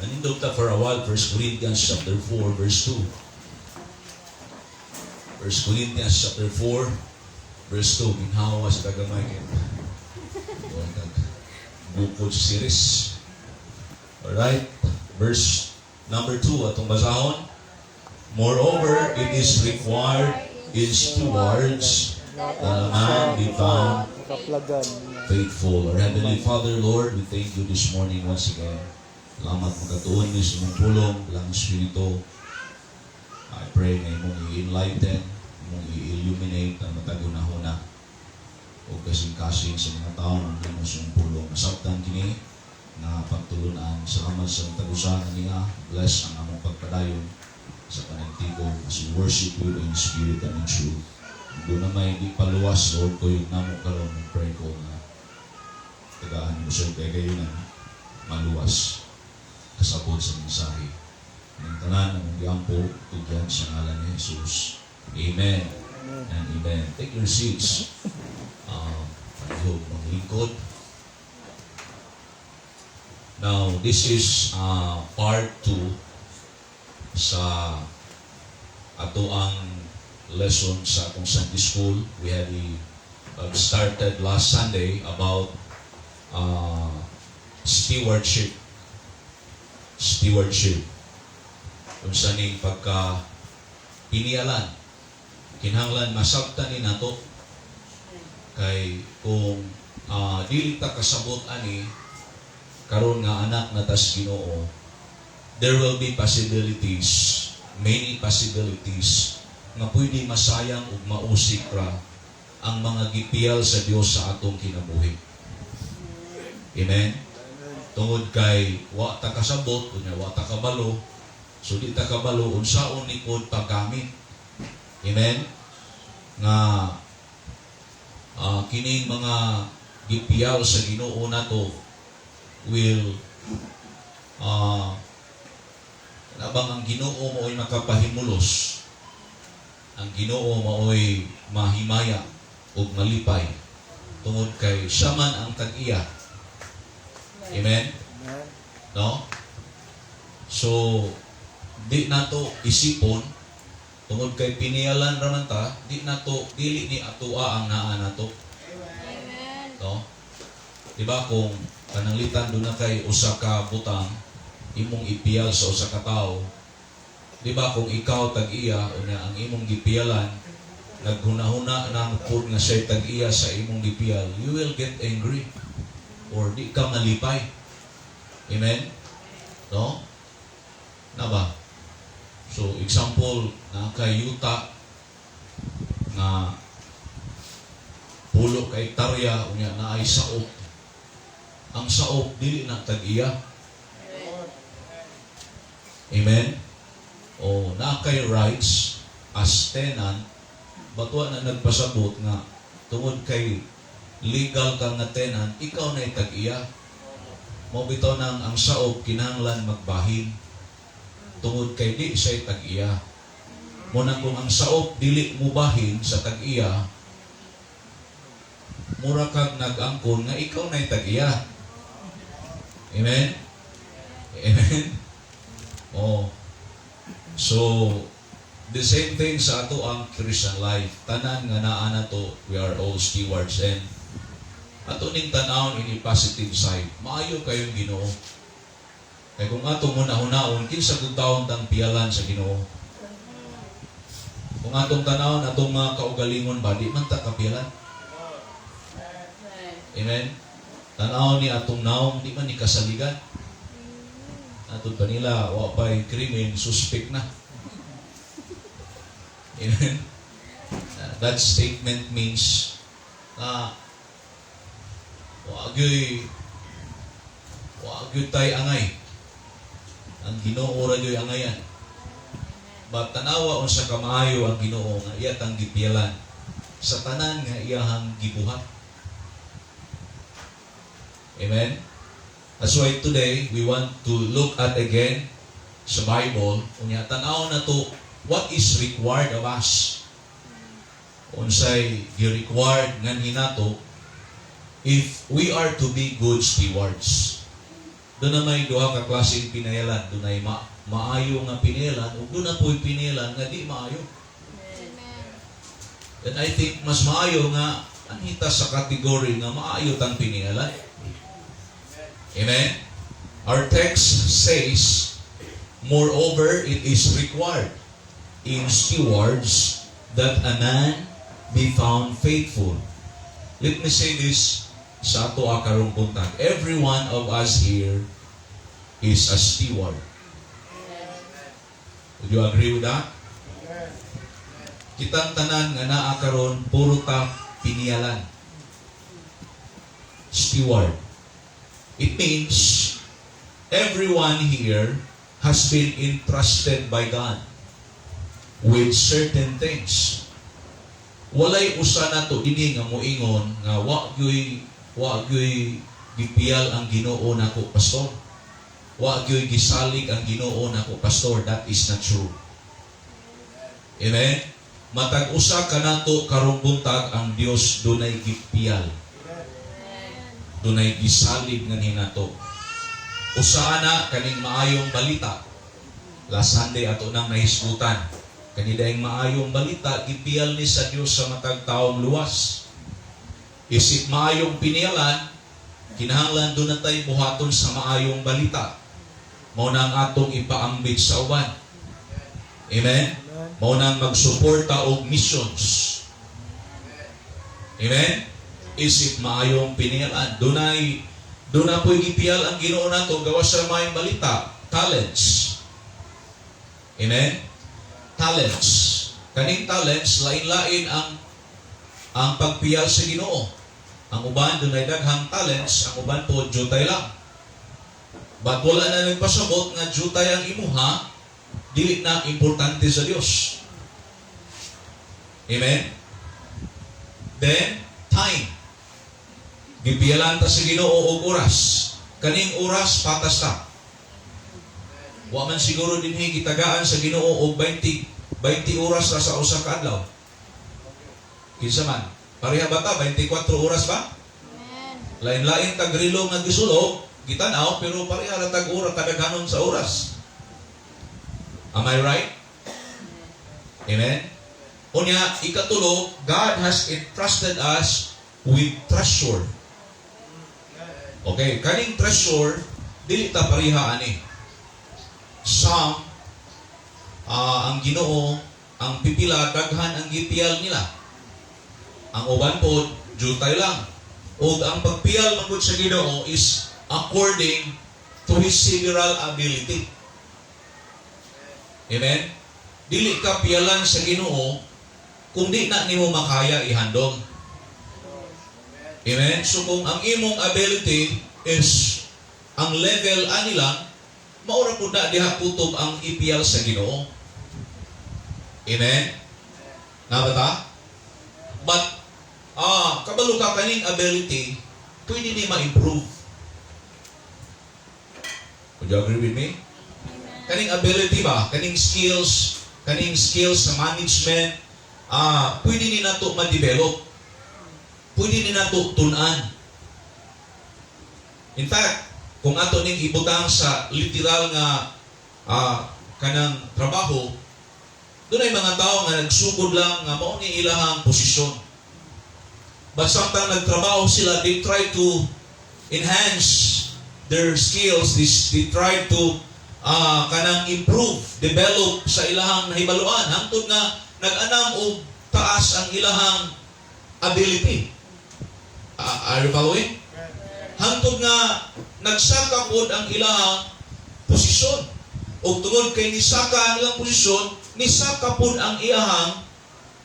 Nanindog ta for a while, 1 Corinthians chapter 4, verse 2. 1 Corinthians chapter 4, verse 2. Ginhawa sa tagamay kay bukod series. Alright? Verse number 2, atong basahon. "Moreover, it is required in stewards that a man be found Nakaplagan. Faithful." Our Heavenly Father, Lord, we thank you this morning once again. Salamat magkatuon ni sa imong pulong, lang Espiritu. I pray nga imong i-enlighten, imong i-illuminate ang matag hunahuna o kasing-kasing sa mga tao ng imong sa imong pulong. Masabtan kini na pagtulunan. Salamat sa matag usa niya. Bless ang among pagpadayon sa panagtigom as we worship you in spirit and in truth. Doon na may di paluwas, Lord, ko yung namo karon, pray ko nga tagaan mo siya kay kayo na maluwas kasabot sa mensahe. Ang tanan ang giampo tugyan sa ngalan ni Jesus. Amen. Amen. And amen. Take your seats. Palihog maglingkod. Now, this is part 2 sa ato ang lesson sa atong Sunday school. We had started last Sunday about stewardship. Stewardship. Unsa ning pagka piniyalan. Kinahanglan masabtan ni nato kay kung dili ta kasabot ani karon nga anak na tas Ginoo, there will be possibilities, many possibilities nga pwede masayang ug mausik ra ang mga gipiyal sa Dios sa atong kinabuhi. Amen. Tungod kay wa ta kasabot, unya wa ta kabalo, so di ta kabalo unsaon ni pod paggamit. Amen. Nga kining mga gipiyal sa Ginoo nato will nabang ang Ginoo mao'y makapahimulos, ang Ginoo mao'y mahimaya ug malipay tungod kay siya man ang tag-iya. Amen. Amen. No? So di nato isipon tungod kay piniyalan ra man ta, di nato, dili ni atoa ang naa nato. No? Di ba kung pananglitan doon na kay usa ka butang imong ipiyal sa usa ka tawo, di ba kung ikaw tag-iya, unya ang imong gipiyalan naghunahuna na pud nga siya tag-iya sa imong gipiyal, you will get angry or di ka malipay. Amen? No? Na ba? So, example, na kay yuta nga pulo ka hektarya, unya naay saop. Ang saop dili na tag-iya. Amen? O naa kay rights as tenant, but wa na nagpasabot nga tungod kay legal ka nga tenant, ikaw na tag-iya. Mao bitaw nang ang saop kinahanglan magbahin tungod kay di siya tag-iya. Mo na kung ang saop dili mubahin sa tag-iya, mura kag nag-angkon nga ikaw na tag-iya. Amen? Amen? Oh. So, the same thing sa ato ang Christian life. Tanan nga naa nato, we are all stewards and ato ning tan-awon in a positive side. Maayo kayong Ginoo. Kay kung ato muna hunaon, kinsa kung taon tang piyalan sa Ginoo? Kung atong tanawon atong mga kaugalingon ba, di man ta kapiyalan. Amen? Tanaw ni atong naong, di man ni kasaligan. Atong pa nila, wa pa'y krimen, suspect na. Amen? That statement means na wa gyoy tay angay. Ang Ginoo ra gyoy angayan. But tanawa unsa kamaayo ang Ginoo nga iya tang gipiyalan sa tanan nga iyahang gibuhat. Amen? That's why today we want to look at again sa Bible, unya tan-aw na to what is required of us. Unsay gi-required nganhi nato if we are to be good stewards. Duna may duha ka klaseng pinayalan. Dunay maayo nga pinayalan ug duna po'y pinayalan nga di maayo. And I think mas maayo nga anhi ta sa category nga maayo tang pinayalan. Amen? Our text says, "Moreover, it is required in stewards that a man be found faithful." Let me say this sa ato karong buntag. Every one of us here is a steward. Would you agree with that? Kitang tanan nga naa karon, puro ta piniyalan. Steward. It means everyone here has been entrusted by God with certain things. Walay usa nato dinhi nga moingon nga wa gyoy gipiyal ang Ginoo nako, pastor. Wa gyoy gisalig ang Ginoo nako, pastor. That is not true. Amen. Matag usa kanato karong buntag, ang Dios dunay gipiyal. Dunay gisalig nganhi nato. Usa ana, kaning maayong balita. Last Sunday ato nang nahisgutan. Kani dayang maayong balita, gipiyal ni sa Dios sa matag taong luwas. Isip maayong piniyalan, kinahanglan duna tay buhaton sa maayong balita. Mao na ang atong ipaambit sa uban. Amen? Mao nang magsuporta og missions. Amen? Isip maayong piniyalan. Duna po'y gipiyal ang Ginoo nato gawas sa maayong balita, talents. Amen? Talents. Kaning talents, lain-lain ang pagpiyal sa Ginoo. Ang uban dunay daghang talents, ang uban po jutay lang. But wala na nagpasabot nga jutay ang imuha, dili na importante sa Dios. Amen? Then, time. Gipiyalan ta sa Ginoo og oras. Kaning oras, patas ta. Wa man siguro dinhi gitagaan sa Ginoo og 20 oras ra sa usa ka adlaw. Kinsa man? Pareha ba ta 24 oras ba? Lain-lain tag relo nga gisulog, gitan-aw, pero pareha ra tag oras kadaghanon sa oras. Am I right? Amen. Unya, ikatulo, God has entrusted us with treasure. Okay, kaning treasure, dili ta pareha ani. Some, ang Ginoo, ang pipila, daghan ang gipiyal nila. Ang uban po, jutay lang. O ang pagpiyal man gud sa Ginoo is according to his several ability. Amen? Dili ka piyalan sa Ginoo kung di na nimo makaya i-handle. Amen? So kung ang imong ability is ang level ani lang, maura pud na diha kutob ang ipiyal sa Ginoo. Amen? Naa ba ta? But kabalo ka, kaning ability, pwede ni ma-improve. Would you agree with me? Kaning ability ba, kaning skills sa management, pwede ni nato ma-develop. Pwede ni nato tun-an. In fact, kung ato ning ibutang sa literal nga kanang trabaho, dunay mga tao nga nagsugod lang nga mao ni ilahang posisyon. But samtang nagtrabaho sila, they try to enhance their skills, they try to kanang improve, develop sa ilahang nahibaluan hangtod nga nag-anam og taas ang ilahang ability. Are you following? Hangtod nga nagsaka pod ang ilahang posisyon. Og tungod kay nisaka ang ilang posisyon, nisaka pod ang iyahang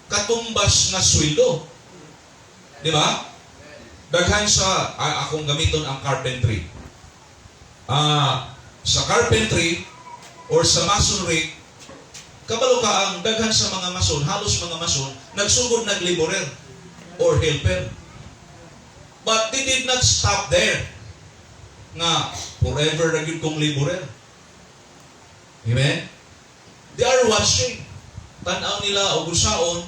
katumbas nga sweldo. Di ba? Daghan sa akong gamiton ang carpentry. Sa carpentry or sa masonry, kabalo ka ang daghan sa mga mason, halos mga mason, nagsugod nag-laborer or helper. But they did not stop there. Nga, forever na gyud kong laborer. Amen? They are watching. Tan-aw nila og usaon.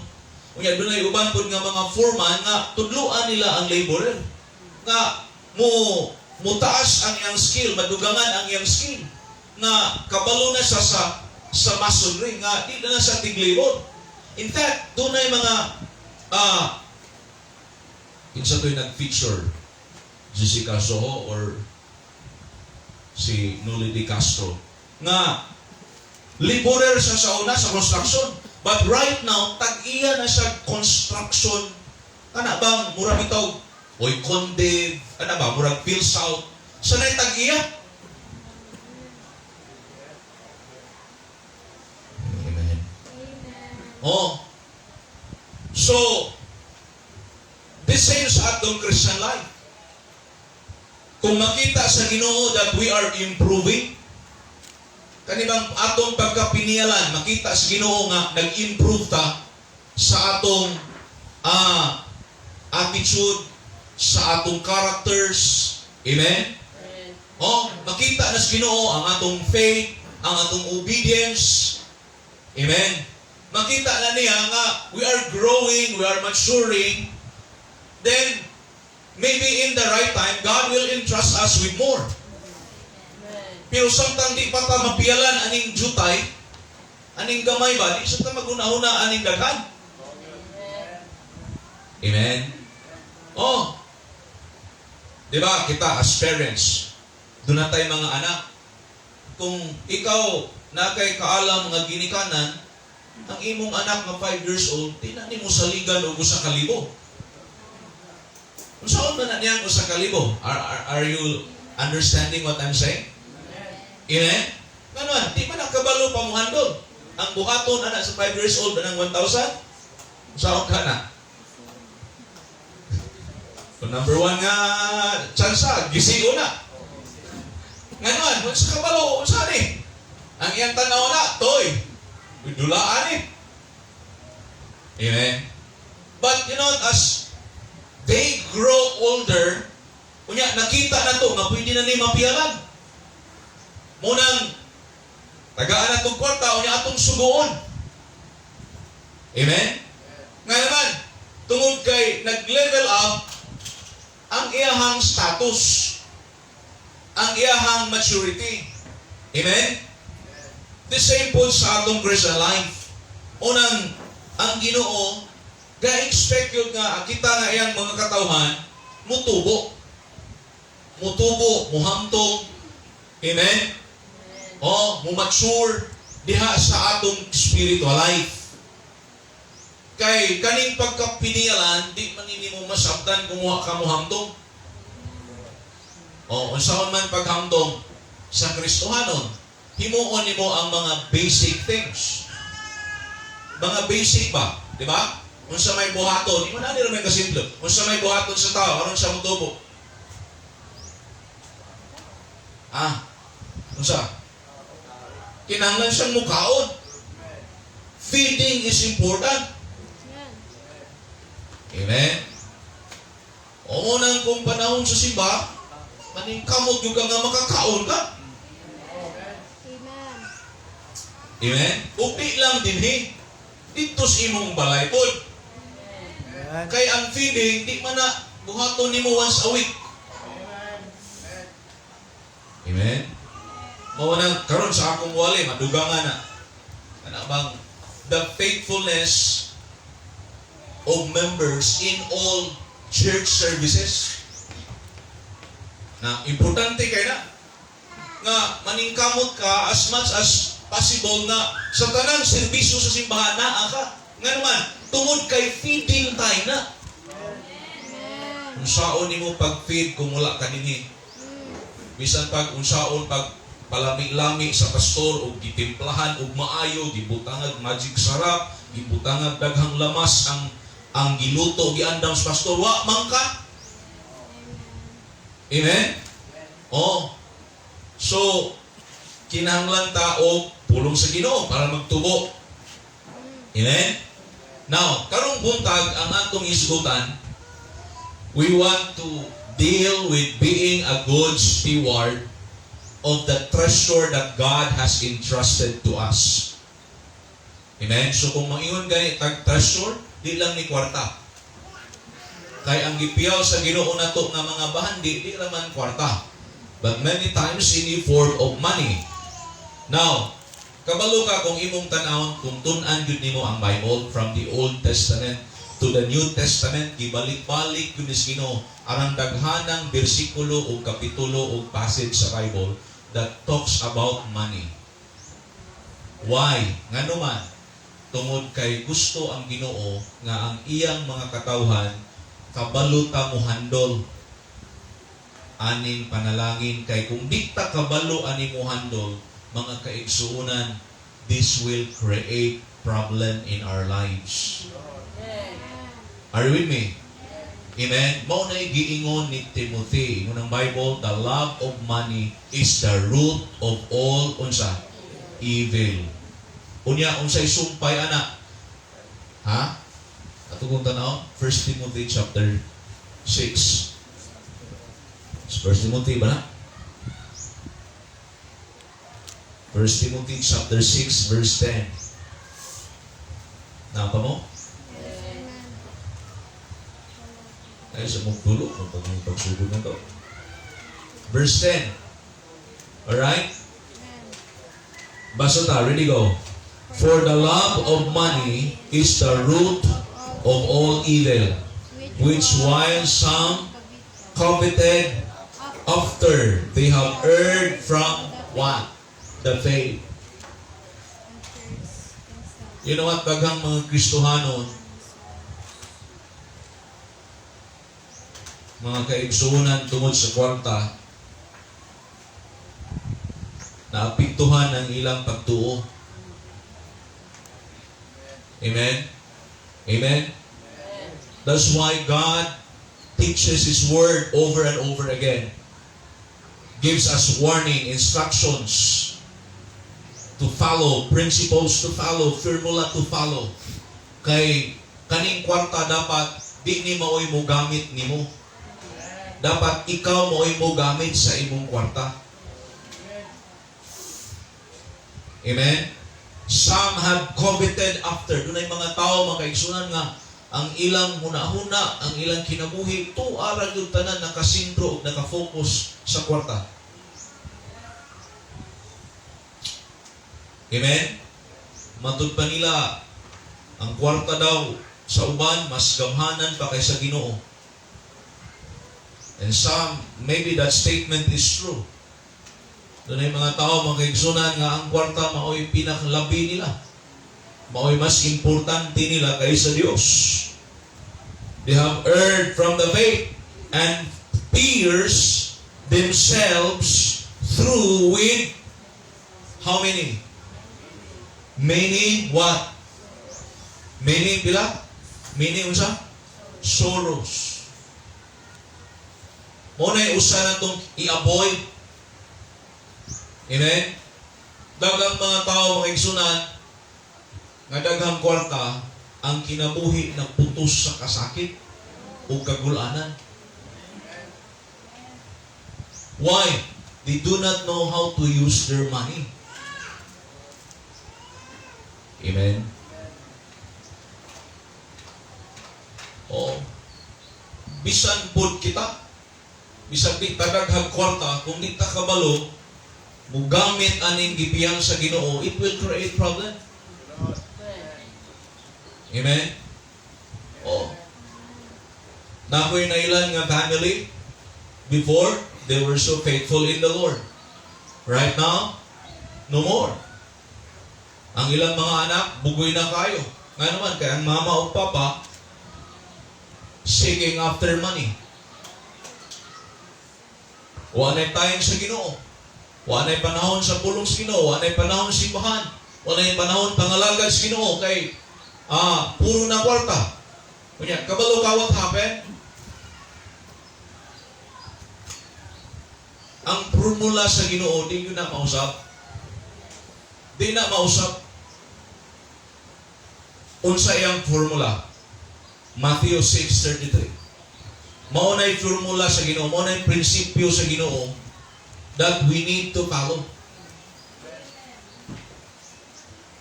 Unya dunay uban pud nga mga foreman nga tudloan nila ang laborer. Nga mo Mutaas ang iyang skill, madugangan ang iyang skill nga kabalo na siya sa masonry nga di na siya tiglibot. In fact, dunay mga kinsa to'y nag-feature, Jessica Soho or si Noli de Castro, nga laborer siya sa una sa construction, but right now tag-iya na siya construction, kana bang mura bitaw oy Conde, ana ba, murag PhilSouth sa nay tag-iya. Amen. Oh, so the same sa atong Christian life. Kung makita sa Ginoo that we are improving, kanibang atong pagkapinialan, makita sa Ginoo nga nag-improve ta sa atong attitude, sa atong characters. Amen? Oh, makita na sa Ginoo ang atong faith, ang atong obedience. Amen? Makita na niya nga we are growing, we are maturing. Then, maybe in the right time, God will entrust us with more. Pero samtang di pa ta mapiyalan aning jutay, aning gamay ba, di sa ta maghuna-huna aning daghan. Amen? Oh. Di ba, kita as parents, duna tay mga anak. Kung ikaw na kay kaalam nga ginikanan, ang imong anak nga 5 years old, di na nimo saligan og 1,000. Unsaon man na niyang 1,000? Are you understanding what I'm saying? Amen? Nganon, di man nakabalo pa mo handle. Ang buhaton anak sa 5 years old anang 1,000? Unsaon ka na? Kung number one nga tsansa, gisigo na. Nganon, unsa kabalo, unsa ni? Ang iyang tanaw na, toy. Dulaan eh. Amen? But as they grow older, unya, nakita na to, nga pwede na ni mapiyalan. Munang, tagaan na itong kwarta, unya atong suguon. Amen? Nga naman, tungod kay nag-level up ang iyahang status, ang iyahang maturity. Amen? The same po sa atong Christian life. Unang, ang Ginoo, ga-expect yun nga, kita nga iyang mga katawhan, mutubo. Mutubo, muhamtong. Amen? O, mu-mature diha sa atong spiritual life. Kay kaning pagkapinialan, di man nimo masabtan kung wa ka muhamtong. O, unsaon man paghamtong sa Kristohanon, himuon nimo ang mga basic things. Mga basic ba? Di ba? Unsa may buhaton, imo na nila may kasimple. Unsa may buhaton sa tao, aron sa motubo? Ah, unsa? Kinahanglan siyang mukaon. Feeding is important. Amen? O nang kung panahon sa simba, maningkamot yung ka nga makakaon ka. Amen. Amen? Ug di lang dinhi. Dito sa imong balay pod. Amen. Kay ang feeding, di man na buhaton nimo once a week. Amen? Mao nang karon sa akong wali, madugangan na. Kana bang the faithfulness of members in all church services. Na importante kay na nga maningkamot ka as much as possible na sa tanang serbisyo sa simbahan naa ka. Nga naman, tungod kay feeding time na. Amen. Unsaon nimo pag-feed kung wala ka dinhi? Bisan pag unsaon pag palami-lami sa pastor og gitimplahan og maayo, gibutangag Magic Sarap, gibutangag daghang lamas ang giluto giandam sa pastor, wa man ka. Amen? Oh. So, kinahanglan ta og pulong sa Ginoo para magtubo. Amen? Now, karong buntag ang atong isgutan, we want to deal with being a good steward of the treasure that God has entrusted to us. Amen? So kung maingon gani tag treasure, di lang ni kwarta. Kay ang gipiyaw sa Ginoo nato nga mga bahandi, di raman kwarta. But many times in a form of money. Now, kabalo ka kung imong tanawon, kung tun-an gyud nimo ang Bible from the Old Testament to the New Testament, gibalik-balik gyud ni Ginoo arang daghanang bersikulo o kapitulo o passage sa Bible that talks about money. Why? Ngano man? Tungod kay gusto ang Ginoo nga ang iyang mga katawhan kabalo ta mohandol aning panalangin, kay kung di ta kabalo ani mohandol, mga kaigsuonan, this will create problem in our lives. Are you with me? Amen. Mao na giingon ni Timothy, ingon ang Bible, "The love of money is the root of all," unsa? Evil. Unya, unsay sumpay ana? Ha? Ato kong tanaw, 1 Timothy chapter 6. 1 Timothy ba na? 1 Timothy chapter 6 verse 10. Napa mo? Amen. Ay, sa mong tulo, kung pagsugod na to. Verse 10. Alright? Amen. Basta ta, ready, go. "For the love of money is the root of all evil, which while some coveted after, they have erred from," what? "The faith." You know what? Daghang mga Kristohanon, mga kaigsuonan, tungod sa kwarta, naapektuhan ang ilang pagtuo. Amen? Amen? That's why God teaches His Word over and over again. Gives us warning, instructions to follow, principles to follow, formula to follow. Kay kaning kwarta dapat di ni maoy mo gamit nimo. Dapat ikaw maoy mo gamit sa imong kwarta. Amen? Some have coveted after. Dunay mga tao, mga kaigsunan, nga ang ilang hunahuna, ang ilang kinabuhi, tuara gyud tanan nakasintro ug nakafocus sa kwarta. Amen? Matud pa nila, ang kwarta daw sa uban, mas gamhanan pa kaysa Ginoo. And some, maybe that statement is true. Dunay mga tao, mga kaigsunan, nga ang kwarta maoy pinakalabi nila. Maoy mas importante nila kaysa Dios. They have erred from the faith and pierced themselves through with how many? Many what? Many pila? Many unsa? Sorrows. Mao na usa na tong i-avoid. Amen? Daghang mga tao, mga igsunan, nga daghang kwarta, ang kinabuhi na putos sa kasakit o kagulanan. Why? They do not know how to use their money. Amen? O, bisan pod kita, bisan di tadaghag kwarta, kung di ta kabalo, mugamit aning gibiyang sa Ginoo, it will create problem. Amen? Oh. Nakoy nailan nga family, before, they were so faithful in the Lord. Right now, no more. Ang ilang mga anak, bugoy na kayo. Nga naman, kaya ang mama o papa, seeking after money. Wa na'y time sa Ginoo. Wa na'y panahon sa pulong sa Ginoo. Wa na'y panahon sa simbahan. Wa na'y panahon pangalagad sa Ginoo kay puro na kwarta. Kunya, kabalo ka what happened? Ang formula sa Ginoo di yun na mausap. Di na mausap. Unsa iyang formula? Matthew 6:33. Mao na'y formula sa Ginoo, mao na'y prinsipyo sa Ginoo that we need to follow.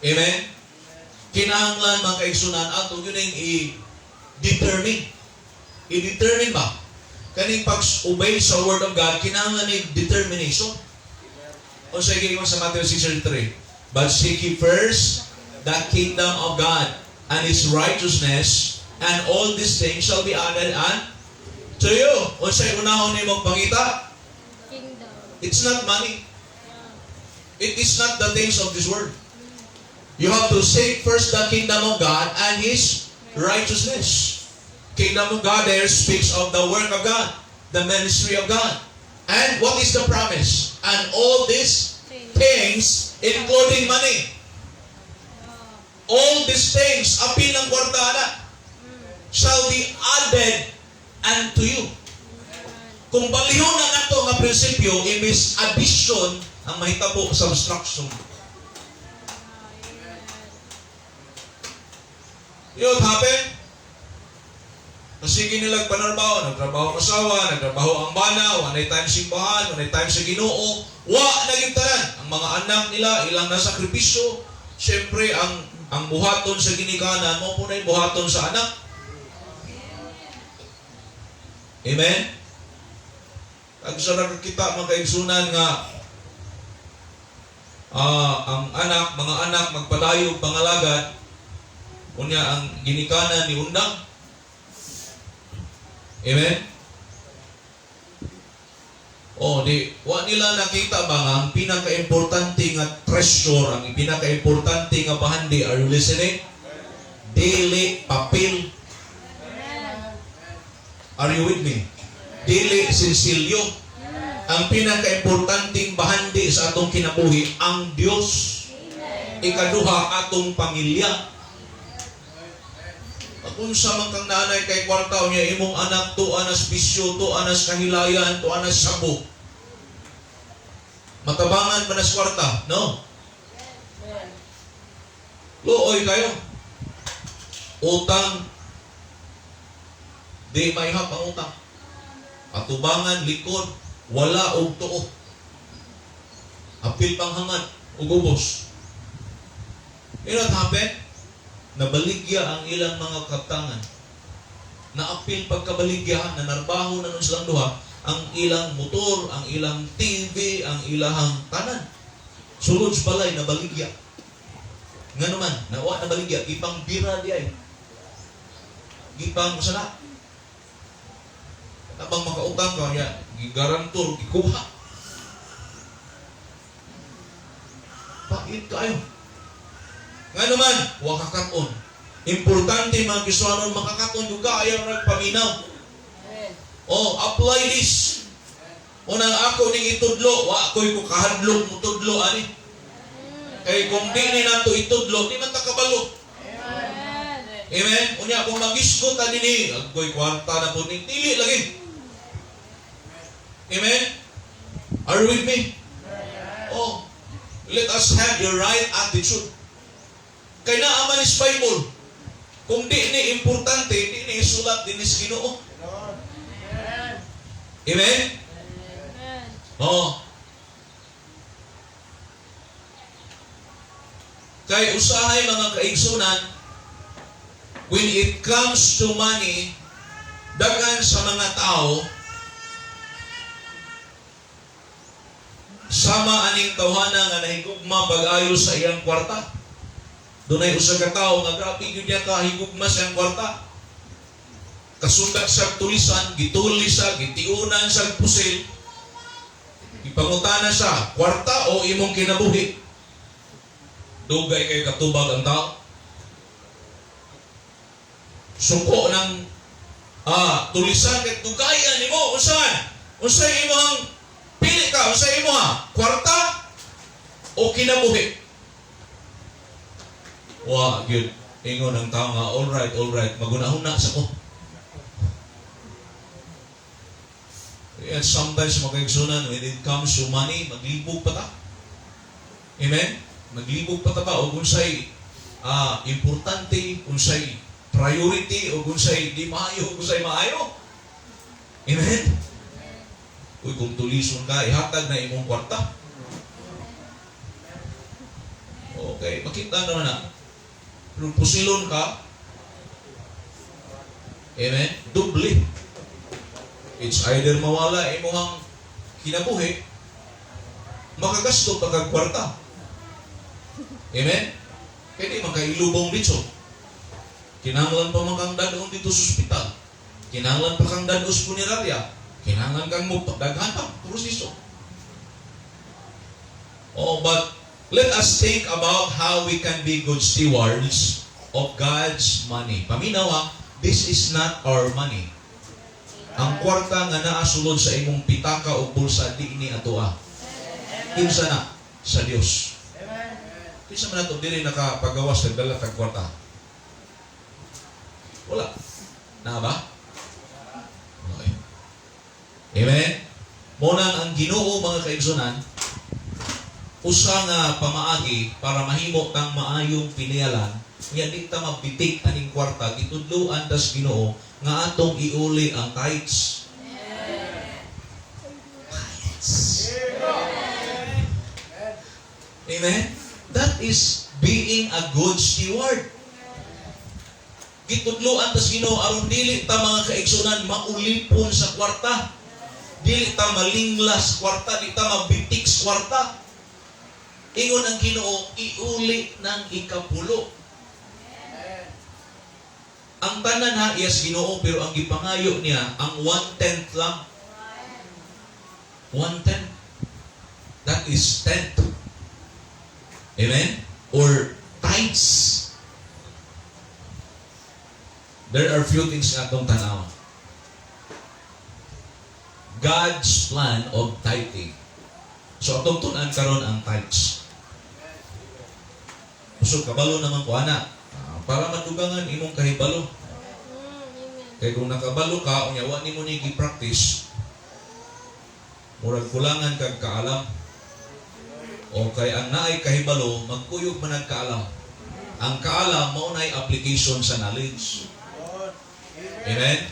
Amen? Kinahanglan, mga kaigsunan, ato yun ang i-determine. I-determine ba? Kaning pag-obey sa Word of God, kinahanglan ni determination. Unsay giingon sa Matthew 6:33? "But seek ye first the kingdom of God and His righteousness, and all these things shall be added unto you." Unsay unahon nimong pangita? Kingdom. It's not money. It is not the things of this world. You have to seek first the kingdom of God and His righteousness. Kingdom of God there speaks of the work of God, the ministry of God. And what is the promise? And all these things, including money, all these things, apil ng kwarta na, shall be added unto you. Kung balihon na nato nga prinsipyo, imbis addition ang mahitabo, subtraction. You know what happened? Sige nila panarbaho, nagtrabaho ang asawa, nagtrabaho ang bana, walay time simbahan, walay time sa Ginoo, wa na gyud tanan. Ang mga anak nila, ilang nasakripisyo. Siyempre, ang buhaton sa ginikanan, mao po na yung buhaton sa anak. Amen? Kag sa nakakita, mga kaigsunan, nga ang anak, mga anak magpadayo pangalagad, unya ang ginikanan ni undang. Amen? Oh, di wa nila nakita ba nga ang pinaka-importante nga treasure, ang pinaka-importante nga bahandi, are you listening? Dili papel. Are you with me? Dili sinsilyo. Ang pinaka-importanteng bahandi sa atong kinabuhi, ang Dios. Ikaduha, atong pamilya. Kung sa man kang nanay kay kwarta niya imong anak tuan as bisyo, tuan as kahilayan, tuan as sabo. Matabangan man as kwarta, no? Luoy kayo. Utang, di maihap ang utang. Atubangan, likod, wala og tuo. Apil pang hangad, ug ubos. You know what happened? Nabaligya ang ilang mga kaptangan. Naapil pagkabaligya, nanarbaho na nun silang duha, ang ilang motor, ang ilang TV, ang ilahang tanan. Sulod sa balay, nabaligya. Nga naman, nawa nabaligya, gipang bira di ay. Gipang sana. Habang makautang ka niya, gigarantor, gikuha. Pait kayo. Nga naman, wa kakaton. Importante, mga Kristohanon, makakaton yung ka, ayaw nagpaminaw. Oh, apply this. Unang ako ning itudlo, wa ako'y ko kahadlok mo tudlo ani. Kay kung di ni nato itudlo, di man ta kabalo. Amen. Unya kung magisgot ta dinhi, agoy kwarta na pud ni, dili lagi. Amen. Are you with me? Oh, let us have the right attitude. Kay naa man is Bible. Kung di ni importante, di ni isulat din sa Ginoo. Amen? Oh. Kay usahay, mga kaigsunan, when it comes to money, daghan sa mga tao, sama aning tawhana nga nahigugma pag-ayo sa iyang kwarta. Dunay usa ka tawo nga grabe gyud niya kahigugma sa iyang kwarta. Kasundak sa tulisan, gituli sa, gitiunan sa pusil. Ipangutana sa kwarta o imong kinabuhi. Dugay kay katubag ang tao. Suko ng tulisan kay dugayan nimo unsa? Unsay imong pili ka? Unsay imo ha? Kwarta o kinabuhi? Wa gyud ingon ang tao nga all right, magunahuna sa ko. And sometimes, mga kaigsunan, when it comes to money, maglibog pa ta. Amen? Maglibog pa ta ba o unsay importante, unsay priority, o unsay di maayo, o unsay maayo. Amen? Uy, kung tulison ka, ihatag na imong kwarta. Okay, makita naman na. Pero pusilon ka, amen? Doble. It's either mawala imong kinabuhi, makagasto pa kag kwarta. Amen? Kaya di man kailubong dito. Kinahanglan pa man kang dad-on dito sa ospital. Kinahanglan pa kang dad-on sa punerarya. Kinahanglan kang mo daghan pa proseso. Oh, but let us think about how we can be good stewards of God's money. Paminaw ha, this is not our money. Ang kwarta nga naa sulod sa imong pitaka o bulsa, di ini atoa. Kinsa na? Sa Dios. Kinsa man nato diri nakapagawas, nagdala tag kwarta? Wala. Naa ba? Okay. Amen? Mao nang ang Ginoo, mga kaigsunan, usa nga pamaagi para mahimo kang maayong pinayalan nga di ta mabitik aning kwarta, gitudloan tas Ginoo nga atong iuli ang tithes. Tithes. Amen? That is being a good steward. Gitudloan tas Ginoo aron dili ta, mga kaigsunan, maulipon sa kwarta. Dili ta malinglas kwarta, di ta mabitik sa kwarta. Ingon ang Ginoo, iuli ng ikapulo. Ang tanan ha, iyas Ginoo, pero ang gipangayo niya, ang one-tenth lang. One-tenth. That is tenth. Amen? Or tithes. There are few things nga atong tanaw. God's plan of tithing. So atong tun-an karon ang tithes. So kabalo naman ko ana. Ah, para madugangan imong kahibalo. Amen. Kay kung nakabalo ka, unya wa nimo ni gi-practice, murag kulangan kag kaalam. O kay ang naay kahibalo, magkuyog man ang kaalam. Ang kaalam mao nay application sa knowledge. Amen?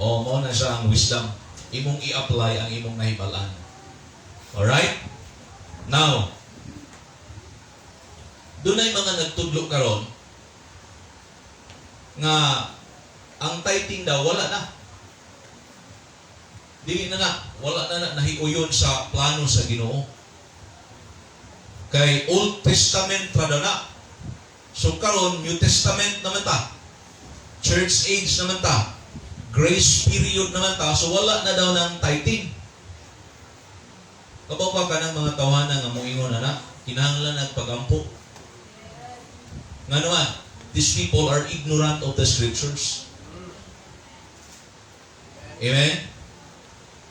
O mao na siya ang wisdom. Imong i-apply ang imong nahibal-an. Alright? Now, dunay mga nagtudlo karon nga ang tithing daw wala na. Dili na na, wala na na nahiuyon sa plano sa Ginoo. Kay Old Testament ra daw na. So karon, New Testament naman ta. Church age naman ta. Grace period naman ta. So wala na daw ng tithing. Kabaw pa ka ng mga tawana nga moingon ana, kinahanglan nagpagampo. Nga naman, these people are ignorant of the scriptures. Amen?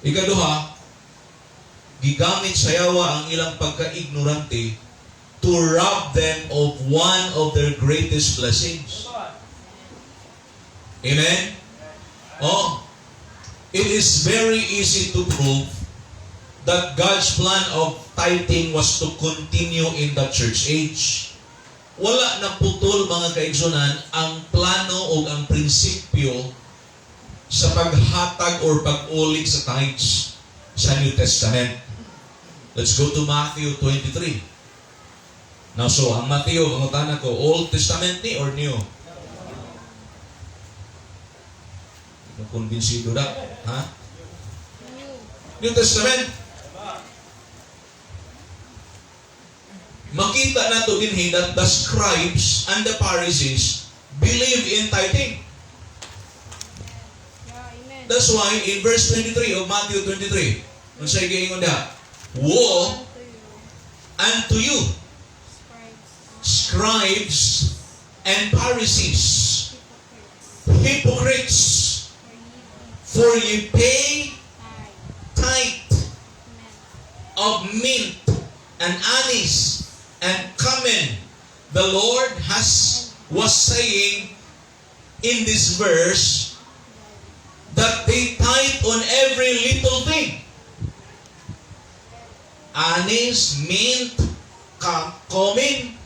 Ikaduha, gigamit sa yawa ang ilang pagka-ignorante to rob them of one of their greatest blessings. Amen? Oh, it is very easy to prove that God's plan of tithing was to continue in the church age. Wala na putol, mga kaigsunan, ang plano o ang prinsipyo sa paghatag or pag-uli sa tithes sa New Testament. Let's go to Matthew 23. Now, so, ang Matthew, mangutana ko, Old Testament ni or New? Hindi kumbinsido na. Ha? New. New Testament. Makita nato dinhi that the scribes and the Pharisees believe in tithing. Yeah, amen. That's why in verse 23 of Matthew 23, unsay giingon diha? "Woe Unto you, unto you, scribes, scribes and Pharisees, hypocrites, hypocrites, for ye for ye pay tithe tithe mint of mint and anise and cumin." The Lord has was saying in this verse that they tithe on every little thing. Anise, mint, cumin,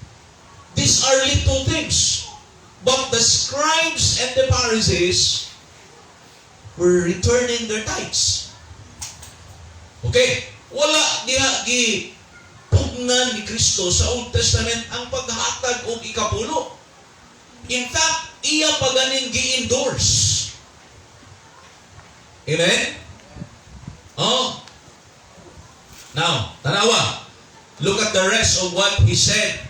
these are little things. But the scribes and the Pharisees were returning their tithes. Okay, wala diha gi pugnan ni Kristo sa Old Testament ang paghatag og ikapulo. In fact, iya pa ganing gi-endorse. Amen? Oh. Now, tanawa. Look at the rest of what he said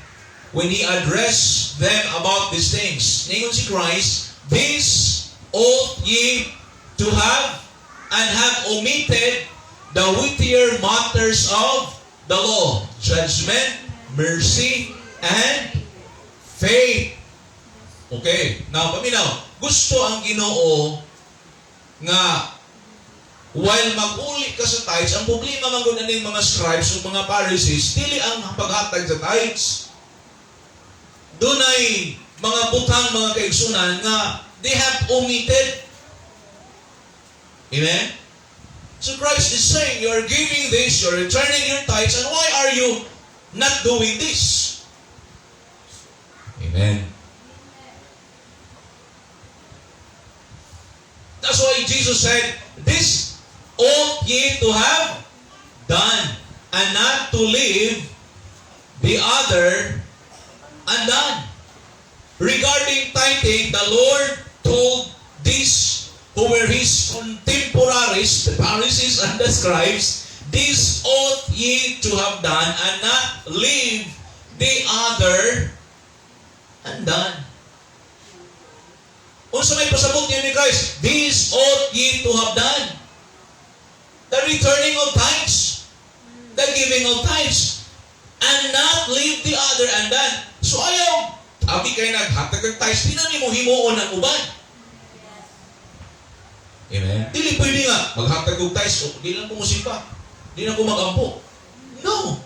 when he addressed them about these things. Ningon si Christ, "This ought ye to have and have omitted the weightier matters of the law, judgment, mercy, and faith." Okay, now paminaw. Gusto ang Ginoo nga while mag-uli ka sa tithes, ang problema man gud aning mga scribes ug mga Pharisees, dili ang paghatag sa tithes. Dunay mga butang, mga kaigsunan, nga they have omitted. Amen? So Christ is saying, you are giving this, you are returning your tithes, and why are you not doing this? Amen. That's why Jesus said, "This ought ye to have done, and not to leave the other undone." Regarding tithing, the Lord told these who were his contemporaries, the Pharisees and the scribes, "This ought ye to have done, and not leave the other undone." Unsa may pasabot niya ni Christ? This ought ye to have done. The returning of tithes. The giving of tithes. And not leave the other undone. So ayaw, abi kay naghatag og tithes, di na nimo himuon ang uban. Amen? Dili pwede nga, maghatag og tithes, o, di lang ko musimba. Di na ko magampo. No.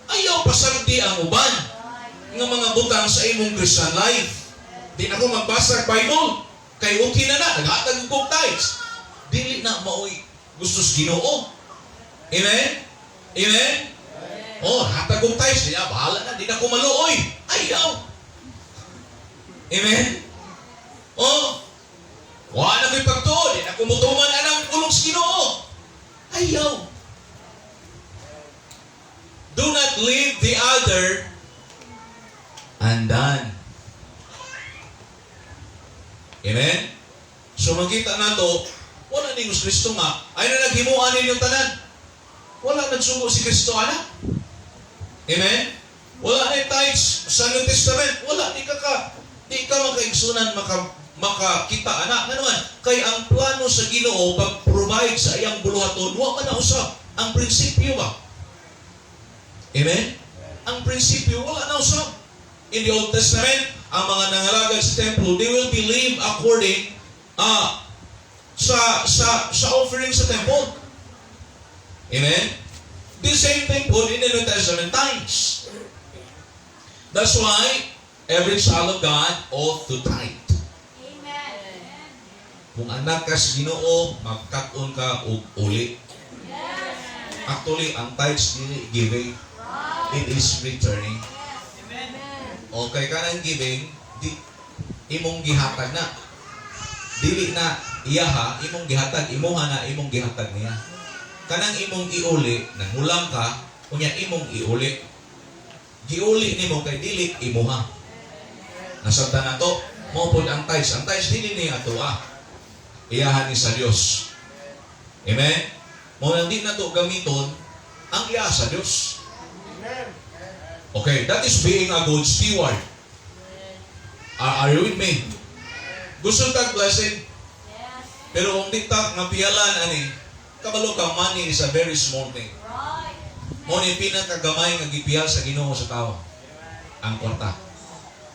Ayaw pasagdi ang uban nga mga butang sa imong Christian life. Di na ko magbasa Bible. Kay okay na na, naghatag og tithes. Dili na maoy gusto sa Ginoo. Amen? Amen? Oh, hatag og tithes, di na, bahala na, di na ko maluoy. Ayaw. Amen? Oh, wala na ko'y pagtuo, di na ko mutuman anang pulong sa Ginoo. Ayaw. Do not leave the other undone. Amen? So makita nato, wala ni Kristo nga, ay na naghimuan ninyong tanan. Wala nagsugo si Kristo, ana. Amen? Wala na yung tithes sa New Testament. Wala, di ka makaigsunan, makakita, ana. Nga naman, kay ang plano sa Ginoo pag-provide sa iyang buluhaton, wa man na usab. Ang prinsipyo ba? Amen? Ang prinsipyo, wala na usab. In the Old Testament, ang mga nangalagad sa temple, they will believe according sa offering sa temple. Amen? The same thing po in the New Testament times. That's why every child of God ought to tithe. Amen. Kung anak ka sa Ginoo, magkat-on ka og uli. Actually, ang tithes dili giving, it is returning. Okay ka ng giving, di, imong gihatag na. Dili na iyaha, imong gihatag, imuha na imong gihatag niya. Kanang imong iuli, nanghulam ka, unya imong iuli. Giuli nimo kay dili imuha. Nasabtan na to, mao pod ang tithes. Ang tithes dili niya ato ah. Iyahan ni sa Dios. Amen? Mao nang di na to gamiton ang iya sa Dios. Okay, that is being a good steward. Are you with me? Gusto tag blessing, Yes. pero kung di ta nga piyalan ani, kabalo ka, money is a very small thing. Mao ni pinakagamay nga gipiyal sa Ginoo sa tao, ang kwarta.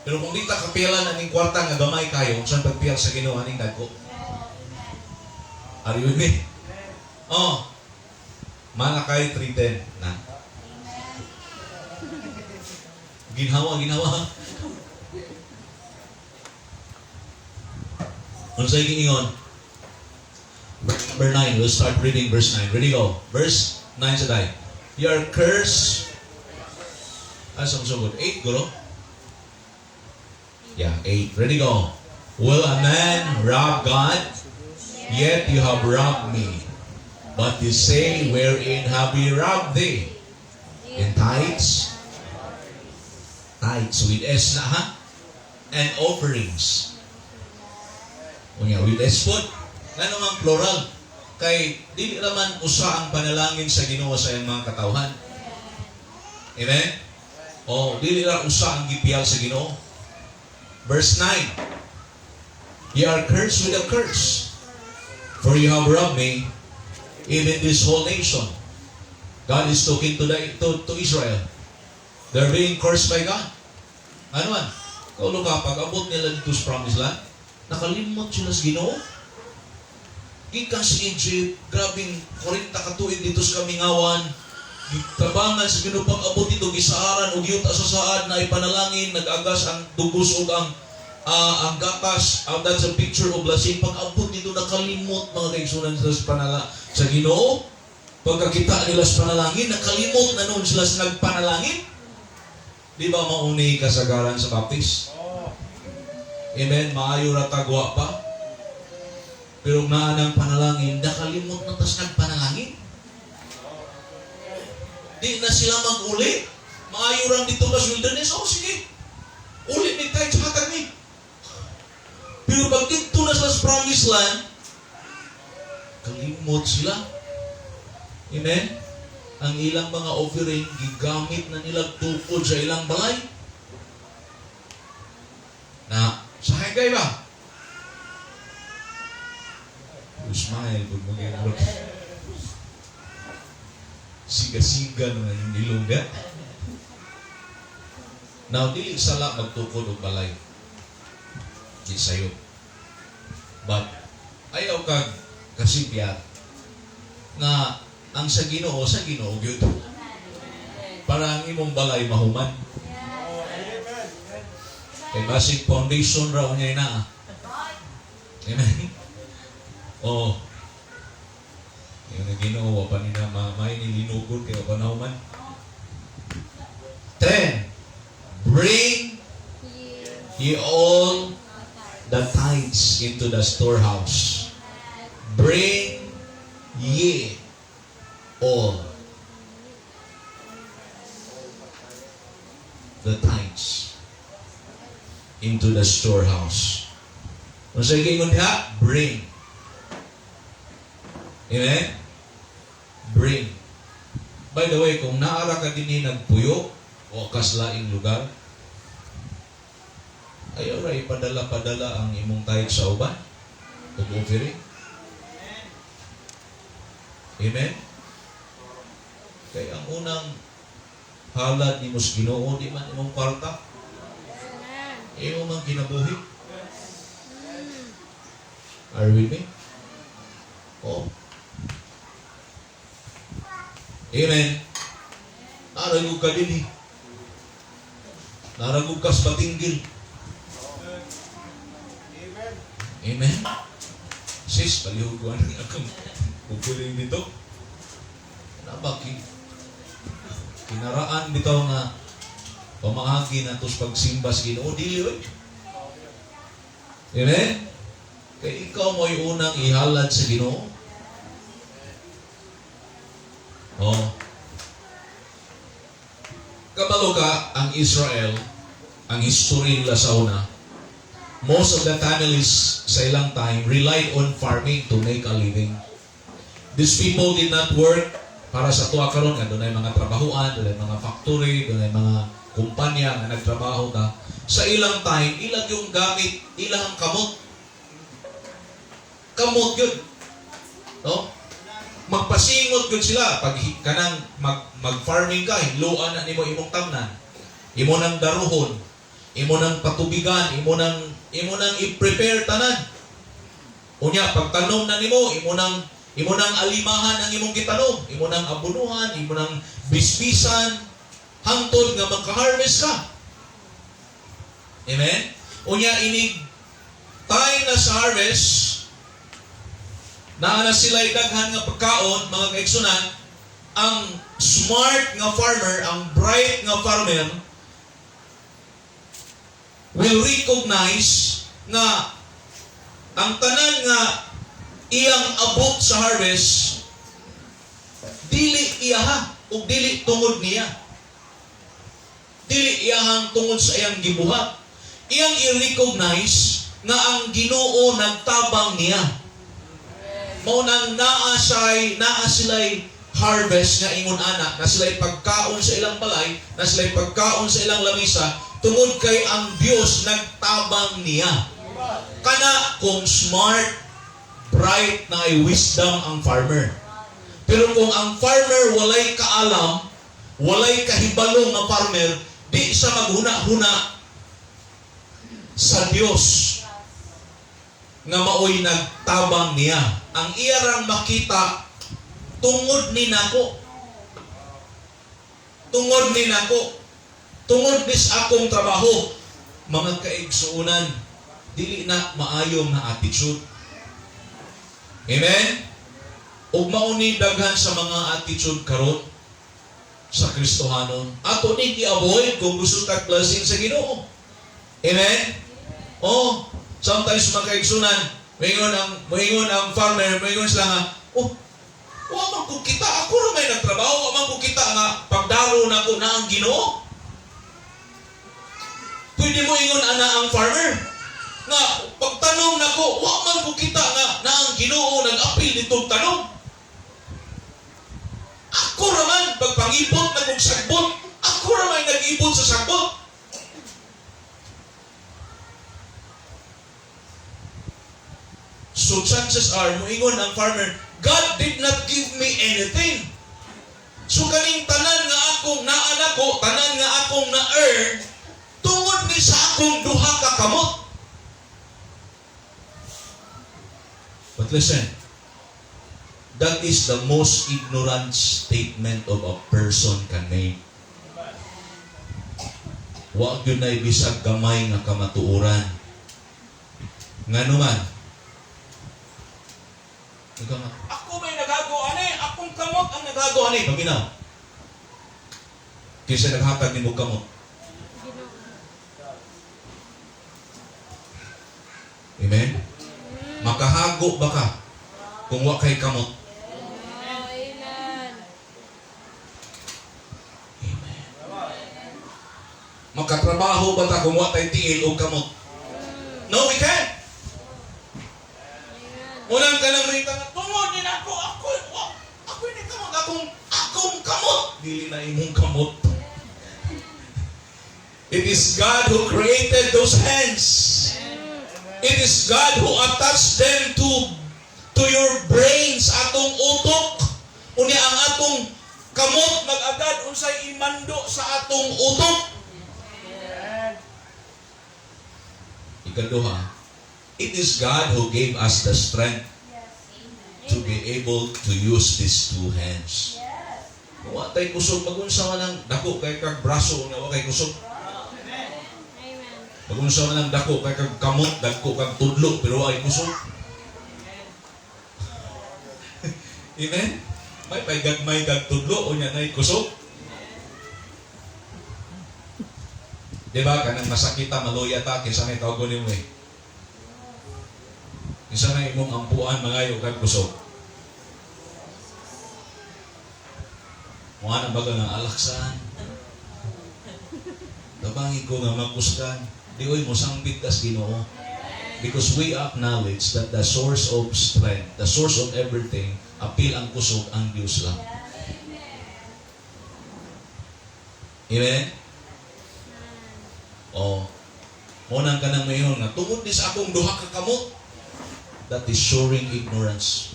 Pero kung di ta kapiyalan aning kwarta nga gamay kayo, unsa pagpiyal sa Ginoo aning dagko? Are you with me? Oh. Malakay 3:10 na. Ginhawa, ginhawa. Unsay giingon? Verse number 9. We'll start reading verse 9. Ready, go. Verse 9 sa day. You are cursed. Asa mo sugod? 8, guro? Yeah, 8. Ready, go. Will a man rob God? Yet you have robbed me. But you say, "Wherein have we robbed thee?" In tithes. Tithes with S na ha? And offerings. Unya, with S po. Ngano nga plural? Kay dili raman usa ang panalangin sa Ginoo sa iyang mga katawhan. Amen? Oh, dili ra usa ang gipiyal sa Ginoo. Verse 9. "Ye are cursed with a curse, for you have robbed me, even this whole nation." God is talking to Israel. They're being cursed by God. Ano man? Kaulo ka, pag abot nila dito sa promised land, nakalimot sila sa Ginoo. Gikan sa Egypt, grabing 40 ka tuig dito sa kamingawan, gitabangan sa Ginoo. Pag abot dito, gisaaran og yuta sa saad na ipanalangin, nag-agas ang dugos ug ang gatas. That's a picture of blessing. Pag abot dito, nakalimot, mga kaigsunan, sila sa Ginoo. Pagkakita nila sa panalangin, nakalimot na noon sila sa nagpanalangin. Di ba mauni kasagaran sa Baptist? Amen. Maayo ra tagwa pa. Pero naa ng panalangin, nakalimot na tas nagpanalangin. Di na sila mag-uli. Maayo rang dito ka sa wilderness. Oh, sige. Uli ni tayo, hatag ni. Pero pag dito na sila sa promised land, kalimot sila. Amen? Ang ilang mga offering, gigamit na nila tukod sa ilang balay. Na, sa higay ba? You smile, pag mag siga-siga na yung ilong ga. Now, dili sala magtukod og balay. Di sayo. But, ayaw kag kasipyat nga ang sa Ginoo gyud. Para ang imong balay mahuman. Kay basig foundation ra unya na. Amen. Oh. Yung ang Ginoo wa pa nila mamay nilinugod kay wa pa nahuman. 10. "Bring ye all the tithes into the storehouse." Bring ye all the tithes into the storehouse. Kung sa giingon diha, bring. Amen? Bring. By the way, kung naara ka dinhi nagpuyo o kas laing lugar, ayaw ra ipadala-padala ang imong tithe sa uban ug offering. Amen? Kay ang unang halad nimo sa Ginoo di man imong kwarta, imo man kinabuhi. Are you with me? Oh. Amen. Naragog ka din eh. Naragog ka sa Batinggil. Amen. Amen. Sis, palihog ko ang akong kukuling dito. Nabaki. Kinaraan bitaw nga pamaagi na sa pagsimba sa Ginoo, dili oy. Amen. Kay ikaw mo'y unang ihalad sa Ginoo. Oh. Kabalo ka ang Israel, ang history nila sa una, most of the families sa ilang time relied on farming to make a living. These people did not work para sa tuwa karon nga dunay mga trabahuan, dunay mga factory, dunay mga kumpanya nga nagtrabaho ta. Sa ilang time, ilang yung gamit, ilang kamot. Kamot yun. No? Magpasingot gyud sila pag kanang mag farming ka, hinloan na nimo imong tamnan. Imo nang daruhon, imo nang patubigan, imo nang i-prepare tanan. Unya pagtanom na nimo, imo nang alimahan ang imong gitanom, imo nang abunuhan, imo nang bisbisan hangtod nga maka-harvest ka. Amen? Unya inig time na sa harvest, naa na sila daghan nga pagkaon, mga kaigsunan, ang smart nga farmer, ang bright nga farmer, will recognize nga ang tanan nga iyang abot sa harvest dili iyaha ug dili tungod niya. Dili iyahang tungod sa iyang gibuhat. Iyang i-recognize nga ang Ginoo nagtabang niya. Mao nang naa sila'y harvest nga ingon ana, na sila'y pagkaon sa ilang balay, na sila'y pagkaon sa ilang lamisa, tungod kay ang Dios nagtabang niya. Kana kung smart, bright na ay wisdom ang farmer. Pero kung ang farmer walay kaalam, walay kahibalo nga farmer, di siya maghuna-huna sa Dios nga maoy nagtabang niya. Ang iya rang makita, tungod ni nako. Tungod ni nako. Tungod ni sa akong trabaho. Mga kaigsuunan, dili na maayo nga attitude. Amen? Ug mao ni daghan sa mga attitude karon sa Kristohanon. Ato ni i-avoid kung gusto tag blessing sa Ginoo. Amen? Oh, sometimes, mga kaigsunan, moingon ang farmer, moingon sila nga, "Oh, wa man ko kita, ako ra may nagtrabaho, wa man ko kita nga pagdaro nako na ang Ginoo." Pwede mo ingon ana ang farmer nga pagtanom nako, wa man ko kita nga na ang Ginoo nag-apil ditong tanom. Ako ra man pagpangibot na kong sagbot, ako ra may nag-ibot sa sagbot. So chances are, moingon ang farmer, "God did not give me anything. So kaning tanan nga akong naa ko, tanan nga akong na-earn, tungod ni sa akong duha ka kamot." But listen, that is the most ignorant statement of a person can make. Wa gyud na bisag gamay nga kamatuoran. Ngano man? Ikaw nga, "Ako may nagago ani, akong kamot ang nagago ani." Paminaw. Kinsa naghatag nimo kamot? Amen? Makahago ba ka kung wa kay kamot? Amen. Amen. Makatrabaho ba ta kung wa tay tiil o kamot? No, we can't. Unang ka lang rita nga, "Tungod ni ako, ako, ako ni kamot, akong kamot." Dili na imong kamot. It is God who created those hands. It is God who attached them to your brains, atong utok. Unya ang atong kamot mag-agad unsay imando sa atong utok. Ikaduha, it is God who gave us the strength to be able to use these two hands. Kung wa tay kusog, magunsa man ang dako kay kag braso nga wa kay kusog. Amen. Magunsa man ang dako kay kag kamot, dagko kag tudlo pero wa kay kusog. Amen? May pay gagmay kag tudlo unya nay kusog. Di ba kanang masakita maluya ta, kinsa may tawgon nimo eh? Kinsa may imong ampuan mangayo kag kusog? Mo ana baga nga alaksan. Tabangi ko nga makusgan. Di oy mosangbit kas Ginoo. Because we acknowledge that the source of strength, the source of everything, apil ang kusog ang Dios lang. Amen? Oh. Mo nang kanang mayon nga tungod ni sa akong duha ka kamot, that is showing ignorance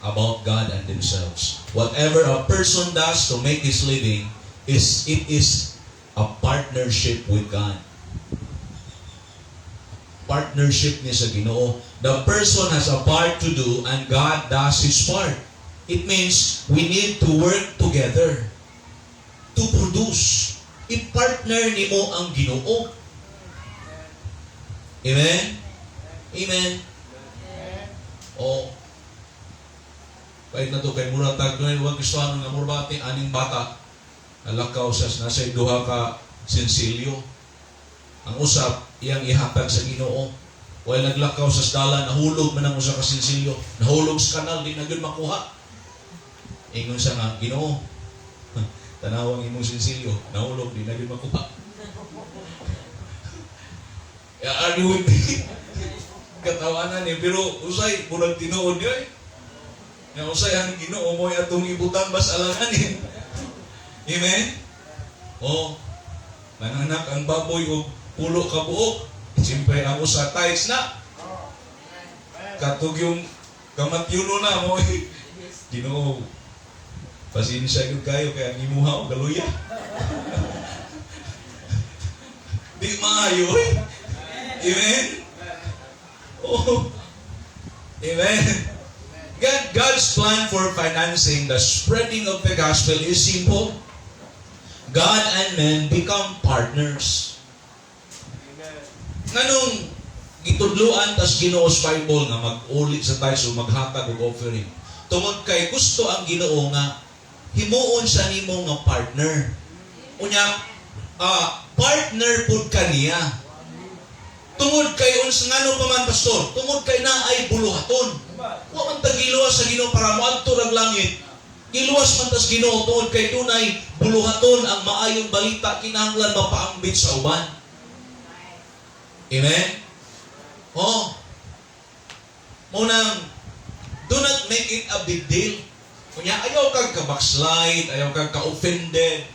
about God and themselves. Whatever a person does to make his living is a partnership with God. Partnership ni sa Ginoo. The person has a part to do and God does his part. It means we need to work together to produce. I-partner nimo ang Ginoo. Amen? Amen? O, kahit na to kay mura tag doon, wag gusto nga mura ba aning bata nalakaw sa nasa duha ka sinsilyo. Ang usap iyang ihatag sa Ginoo. While naglakaw sa dalan, nahulog man ang usa ka sinsilyo. Nahulog sa kanal, di na gyud makuha. Ingon siya nga, "Ginoo, tanawang imong sinsilyo, nahulog, di na gyud makuha." Are you with me? Katawanan eh, pero usay, murag tinuod yun eh. Nga usay ang Ginoo mo'y atong ibutang bas alanganin. Amen? Oh, nanganak ang baboy og 10 ka buok. Siyempre ang usa tithes na. Katog yung kamatyuno na mo. Ginoo, pasensya gyud kayo kay ang imuha og galuya. Di maayo eh. Amen? Oh. Amen. God's plan for financing the spreading of the gospel is simple. God and men become partners. Amen. Nganong gitudluan tas Ginoo sa Bible nga mag-uli sa tithes o maghatag og offering? Tungod kay gusto ang Ginoo nga himuon sa nimo nga partner. Unya, partner pud kaniya. Tungod kay unsa, ngano pa man, pastor? Tungod kay naay buluhaton. Wa man ta giluwas sa Ginoo para moadto rag langit. Giluwas man tas Ginoo tungod kay dunay buluhaton, ang maayong balita kinahanglan mapaambit sa uban. Amen? Oh. Munang do not make it a big deal. Kunya ayaw kag ka-backslide, ayaw kag ka-offended.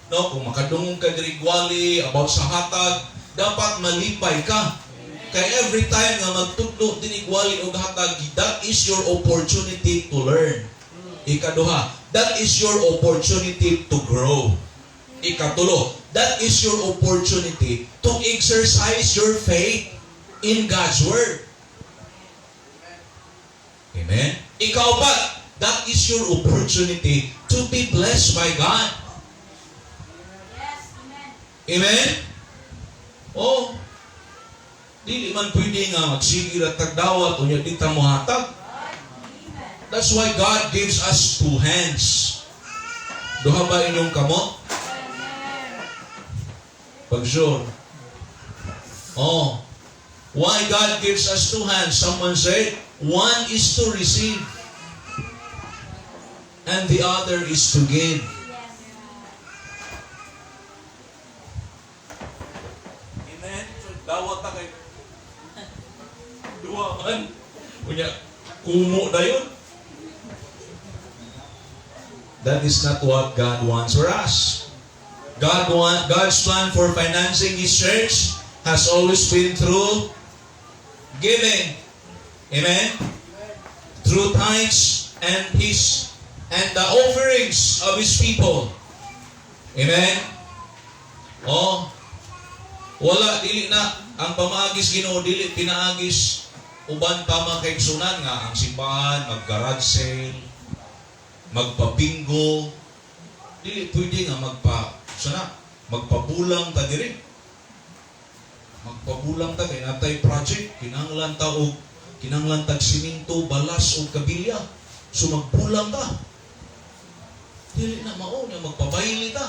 No, kung makadungog ka diri gwali about sa hatag, dapat malipay ka. Kay every time nga magtudlo dinhi gwali og hatag, that is your opportunity to learn. Ikaduha, that is your opportunity to grow. Ikatulo, that is your opportunity to exercise your faith in God's Word. Amen? Ikaapat, that is your opportunity to be blessed by God. Yes, amen. Amen? Oh, dili man pwede nga magsige ra tag dawat unya di ta mohatag. That's why God gives us two hands. Duha ba inyong kamot? Pag sure. Oh. Why God gives us two hands? Someone said, one is to receive and the other is to give. Amen? So, dawat ta kay duha man. Unya, kumo na yun. That is not what God wants for us. God's plan for financing His church has always been through giving. Amen? Through tithes and the offerings of His people. Amen? Oh, wala, dili na ang pamaagis Ginoo, dili pinaagis uban pa mga kaigsunan nga ang simbahan mag garage sale, magpabingo. Dili pwede nga magpa sana magpabulang ta diri. Magpabulang ta kay natay project, kinahanglan ta og kinahanglan tag simento, balas og kabilya. So magbulang ta. Dili na mao nga magpabayli ta.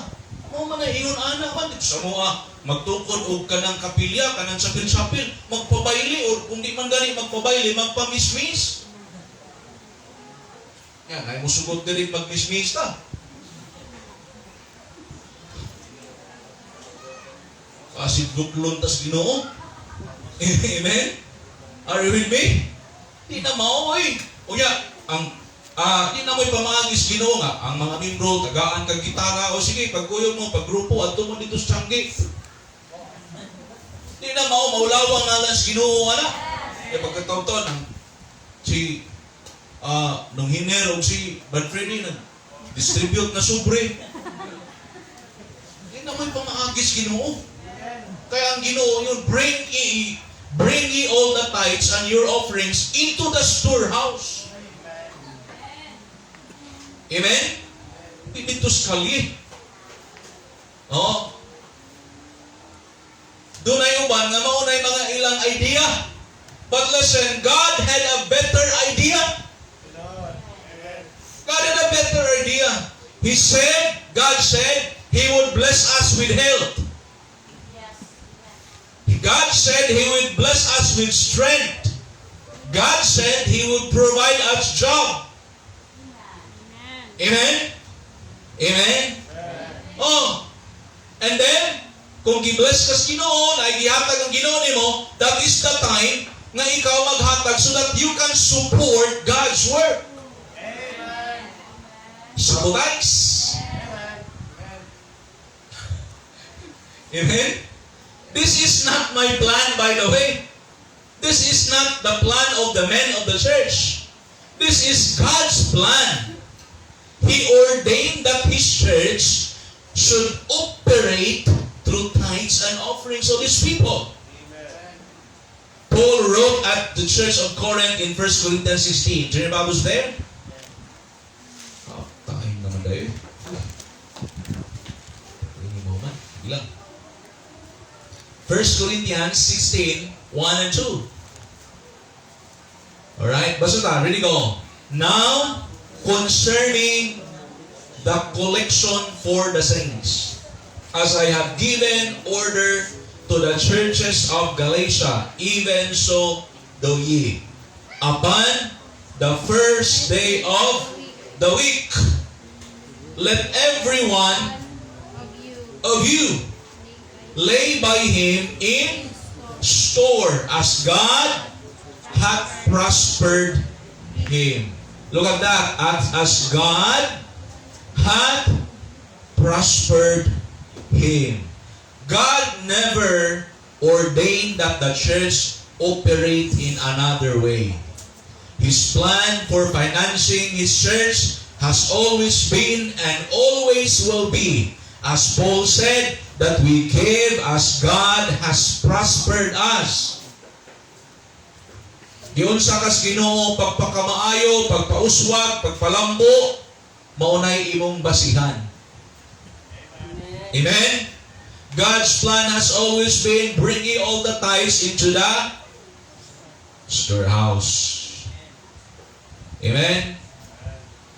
Mao man na ingon ana man dito sa moa, magtukod og kanang kapilya, kanang sapil-sapil, magpabayli, or kung di man gani magpabayli, magpamismis. Yan, ay musugot diri, magmismis ta. Kasi duklon tas Ginoo. Amen? Are you with me? Di na mao eh. Unya, ang di na mo'y pamaagis Ginoo nga ang mga membro tagaan kag gitara o sige, pagkuyog mo, paggrupo adto mo dito sa Changi. Di na mao, maulawang ngalan sa Ginoo ana. Eh pagkataon ang si nung hiner og si Bad Freddy nag distribute na sobre. Di na mo'y pamaagis Ginoo. Kaya ang Ginoo yun, bring ye all the tithes and your offerings into the storehouse. Amen? Di dito sa kalye. Oh. Dunay uban nga maunay mga ilang idea. But listen, God had a better idea. God had a better idea. He said, God said, He would bless us with health. God said He would bless us with strength. God said He would provide us job. Amen? Amen? Oh. And then, kung gi-bless ka sa Ginoo, ay gihatag ang Ginoo nimo, that is the time Nga ikaw maghatag so that you can support God's work. Sabotage. Amen? This is not my plan, by the way. This is not the plan of the men of the church. This is God's plan. He ordained that His church should operate through tithes and offerings of His people. Paul wrote at the church of Corinth in 1 Corinthians 16. Do you remember was there? Oh, time naman tayo. Any moment. Ilang? 1 Corinthians 16, 1 and 2. Alright, basta ta, ready, go. "Now, concerning the collection for the saints, as I have given order to the churches of Galatia, even so do ye. Upon the first day of the week, let everyone Of you of you lay by him in store as God hath prospered him." Look at that. As God hath prospered him. God never ordained that the church operate in another way. His plan for financing His church has always been and always will be, as Paul said, that we give as God has prospered us. Giunsa kas Ginoo pagpakamaayo, pagpauswag, pagpalambo, maunay imong basihan. Amen? God's plan has always been bringing all the tithes into the storehouse. Amen?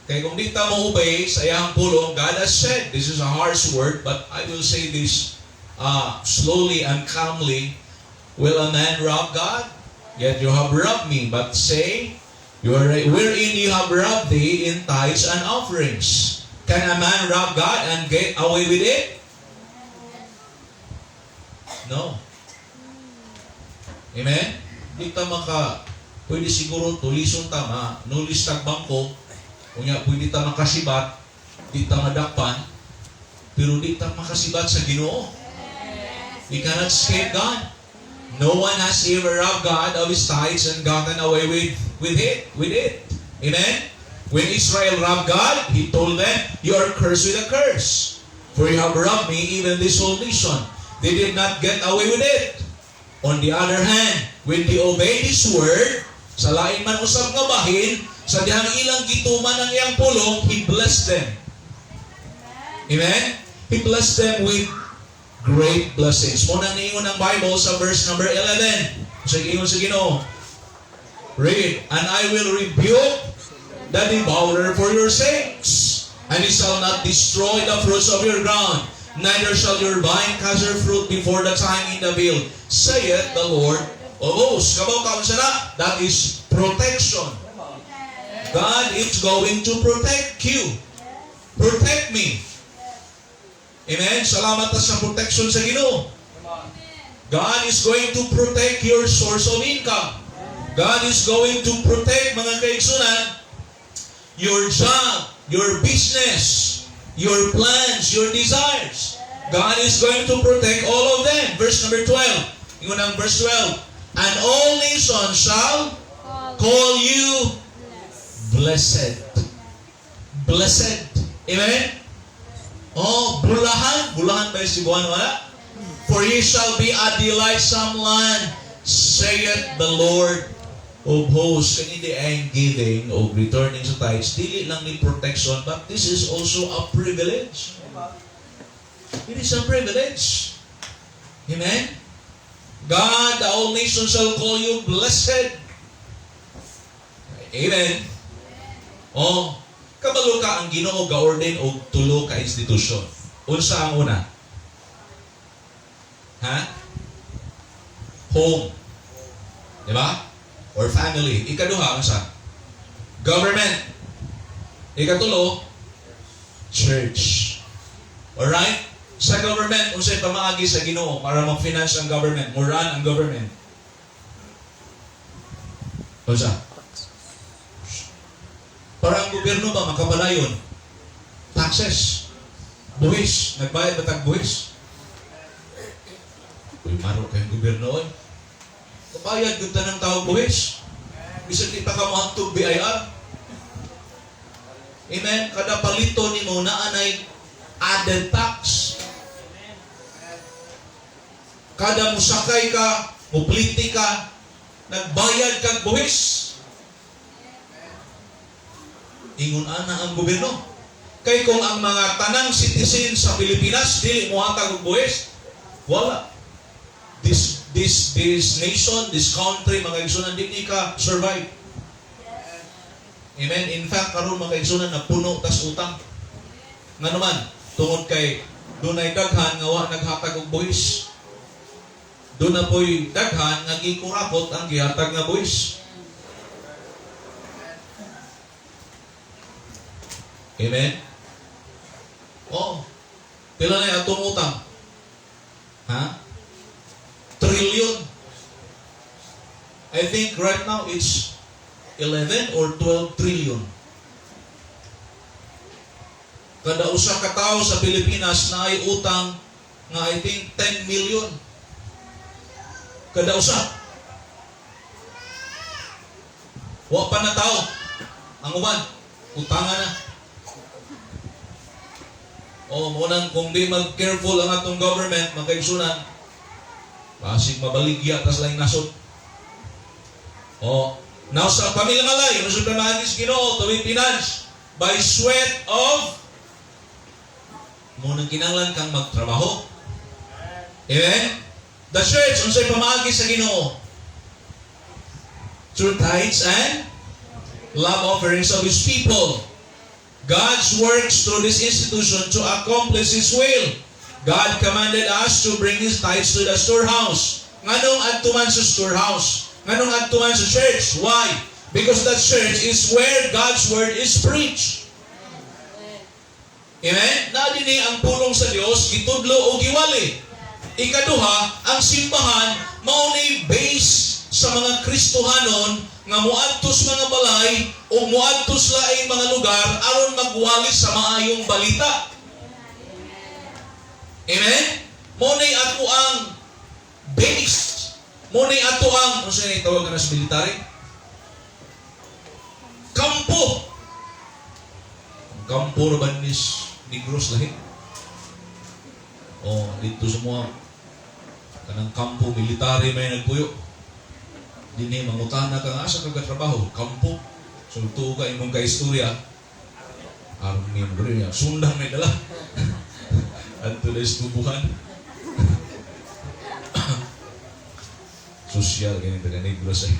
Kaya kung di ta mo obey sa iyang pulong, God has said, this is a harsh word, but I will say this slowly and calmly, "Will a man rob God? Yet you have robbed me." But say, you are, "Wherein you have robbed thee in tithes and offerings." Can a man rob God and get away with it? No. Amen? Di ta maka, pwede siguro tulison ta, ma, nulis tag bangko, unya pwede ta makasibat, di ta madakpan, pero di ta makasibat sa Ginoo. We cannot escape God. No one has ever robbed God of His tithes and gotten away with it. Amen? When Israel robbed God, He told them, "You are cursed with a curse. For you have robbed me, even this whole nation." They did not get away with it. On the other hand, when they obeyed His word, sa lain man usab nga bahin, sa dihang ilang gituman ang iyang pulong, He blessed them. Amen? He blessed them with great blessings. Mao na niingon ang Bible sa verse number 11. Sa ingon sa Ginoo. Read, "And I will rebuke the devourer for your sakes, and he shall not destroy the fruits of your ground, neither shall your vine cast her fruit before the time in the field, saith the Lord of hosts." Kabaw ka unsa na? That is protection. God is going to protect you. Protect me. Amen? Salamat ta sa protection sa Ginoo. God is going to protect your source of income. God is going to protect, mga kaigsunan, your job, your business, your plans, your desires. God is going to protect all of them. Verse number 12. Ingon ang verse 12, "And all nations shall call you blessed." Blessed. Amen? Oh, bulahan. Bulahan ba yung Cebuano, wala? "For ye shall be a delightsome land, saith the Lord of hosts." Kani di ang giving o returning sa tithes, dili lang ni protection, but this is also a privilege. It is a privilege. Amen? God, the all nations shall call you blessed. Amen. Oh, kabalo ka ang Ginoo ga-ordain og tulo ka institusyon. Unsa ang una? Ha? Home. Di ba? Or family. Ikaduha, unsa? Government. Ikatulo, church. Alright? Sa government, unsay pamaagi sa Ginoo para mag-finance ang government, mo-run ang government? Unsa? Para ang gobyerno ba makapadayon? Taxes. Buwis. Nagbayad ba tag buwis? Uy, maro kayong gobyerno, oy. Kabayad gud tanang tao buwis. Bisan di pa ka moadtog BIR. Amen? Kada palito nimo naa nay added tax. Kada musakay ka, mupliti ka, nagbayad kag buwis. Ingon ana ang gobyerno. Kay kung ang mga tanang citizen sa Pilipinas dili mohatag og buwis, wala. This nation, this country, mga igsunan, dili ka survive. Amen. In fact, karon, mga igsunan, napuno tas utang. Nga naman, tungod kay dunay daghan nga wa naghatag og buwis. Duna po'y daghan nga gikurakot ang gihatag nga buwis. Amen? Oo. Pila na yung atong utang? Ha? Trillion. I think right now it's 11 or 12 trillion. Kada usa ka tawo sa Pilipinas naay utang nga I think 10 million. Kada usa. Wa pa na tao. Ang uban, utangan na. O, mao nang kung di mag-careful ang atong government, mga kaigsunan, basig mabaligya tas laing nasod. O, now sa pamilya malay, unsa pamaagi sa Ginoo to be finance by sweat of mao nang kinahanglan kang magtrabaho. Amen? The church, unsay pamaagi sa Ginoo? Through tithes and love offerings of His people. God works through this institution to accomplish His will. God commanded us to bring His tithes to the storehouse. Nganong adto man sa storehouse? Nganong adto man sa church? Why? Because the church is where God's word is preached. Amen? Na dinhi ang pulong sa Dios gitudlo o giwali. Ikaduha, ang simbahan mao ni base sa mga Kristohanon nga moadto sa mga balay o moadto sa laing mga lugar aron magwali sa maayong balita. Amen? Mao ni ato ang base. Mao ni ato ang ano sa tawag na sa military? Kampo. Ang kampo ra ba ni Negros lahi? Oh, dito sa mga kanang kampo military may nagpuyo. Dinhi mangutana ka nga asa ka trabaho, kampo. So tuo ka imong kaistorya. Army mo rin yan. Sundang may dala. Adto na tubuhan. Social ganito taga Negros eh.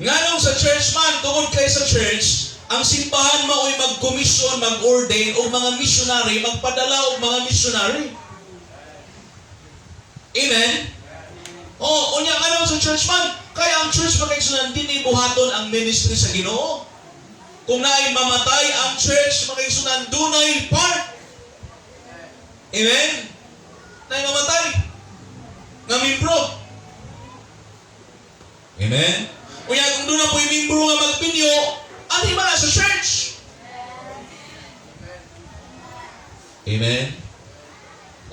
Nganong sa church man, tungod kay sa church, ang simbahan mao'y mag-commission, mag-ordain og mga missionary, magpadala og mga missionary. Amen? Oh, unya nganong sa church man, kaya ang church, mga kaigsunan, dinhi buhaton ang ministry sa Ginoo. Kung naay mamatay ang church, mga kaigsunan, dunay part. Amen? Naay mamatay nga membro. Amen? Unya kung duna po'y membro nga magpinyo, anhi man na sa church. Amen?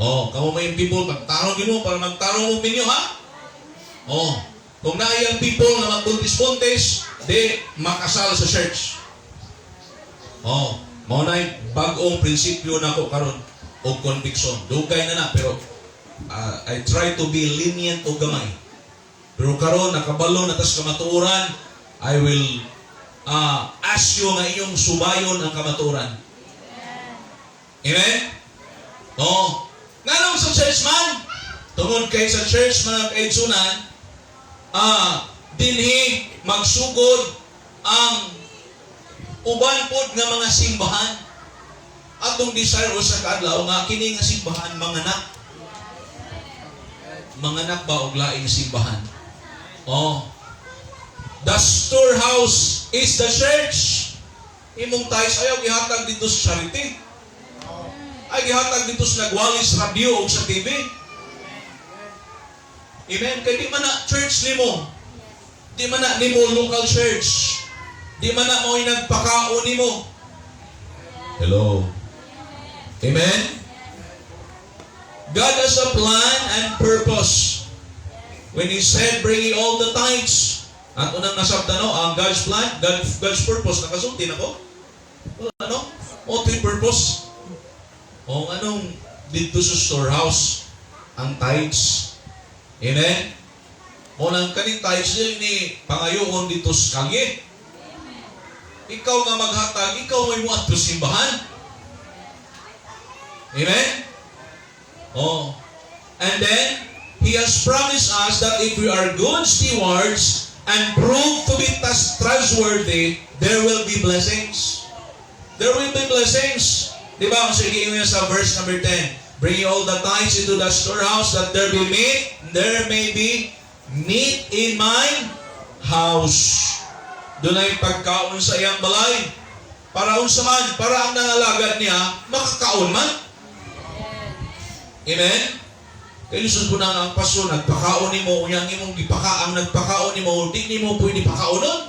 Oh, kamo may people, magtarong Ginoo para magtarong mo minyo, ha? Oh, kung naay ang people nga magbuntis-buntis, di makasal sa church. Oh, mao na'y bag-ong prinsipyo nako karon og conviction. Dugay na na pero I try to be lenient og gamay. Pero karon nakabalo na tas kamatuoran, I will ask you nga inyong subayon ang kamatuoran. Amen? Oh, nganong sa church man? Tungod kay sa church, mga kaigsunan, dinhi magsugod ang uban pod nga mga simbahan. Atong desire usa ka adlaw nga kini nga simbahan manganak. Manganak ba og laing simbahan? Oh. The storehouse is the church. Imong tithes ayaw gihatag dito sa charity. Ay gihatag dito sa nagwali sa radio o sa TV. Amen? Kay di man na church nimo. Di man na nimo local church. Di man na mo'y nagpakaon nimo. Hello? Amen? God has a plan and purpose. When He said, "Bring ye all the tithes," at unang nasabtan, no, ang God's plan, God's purpose, nakasulti na ko? Wala, no? O, purpose. O, anong dito sa storehouse, ang tithes. Amen? Mao nang kaning tithes dili ni pangayoon dito sa kalye. Ikaw nga maghatag, ikaw may muadto simbahan. Amen? Oh. And then, He has promised us that if we are good stewards and prove to be trustworthy, there will be blessings. There will be blessings. Di ba? Ang sige niya sa verse number 10, "Bring ye all the tithes into the storehouse that there be meat, there may be meat in my house." Dunay pagkaon sa iyang balay. Para unsa man, para ang nangalagad niya, makakaon man. Amen? Kay lisod ko na nga ang pastor, nagpakaon nimo, unya ang imong gipaka, ang nagpakaon nimo, di nimo pwede pakaonon.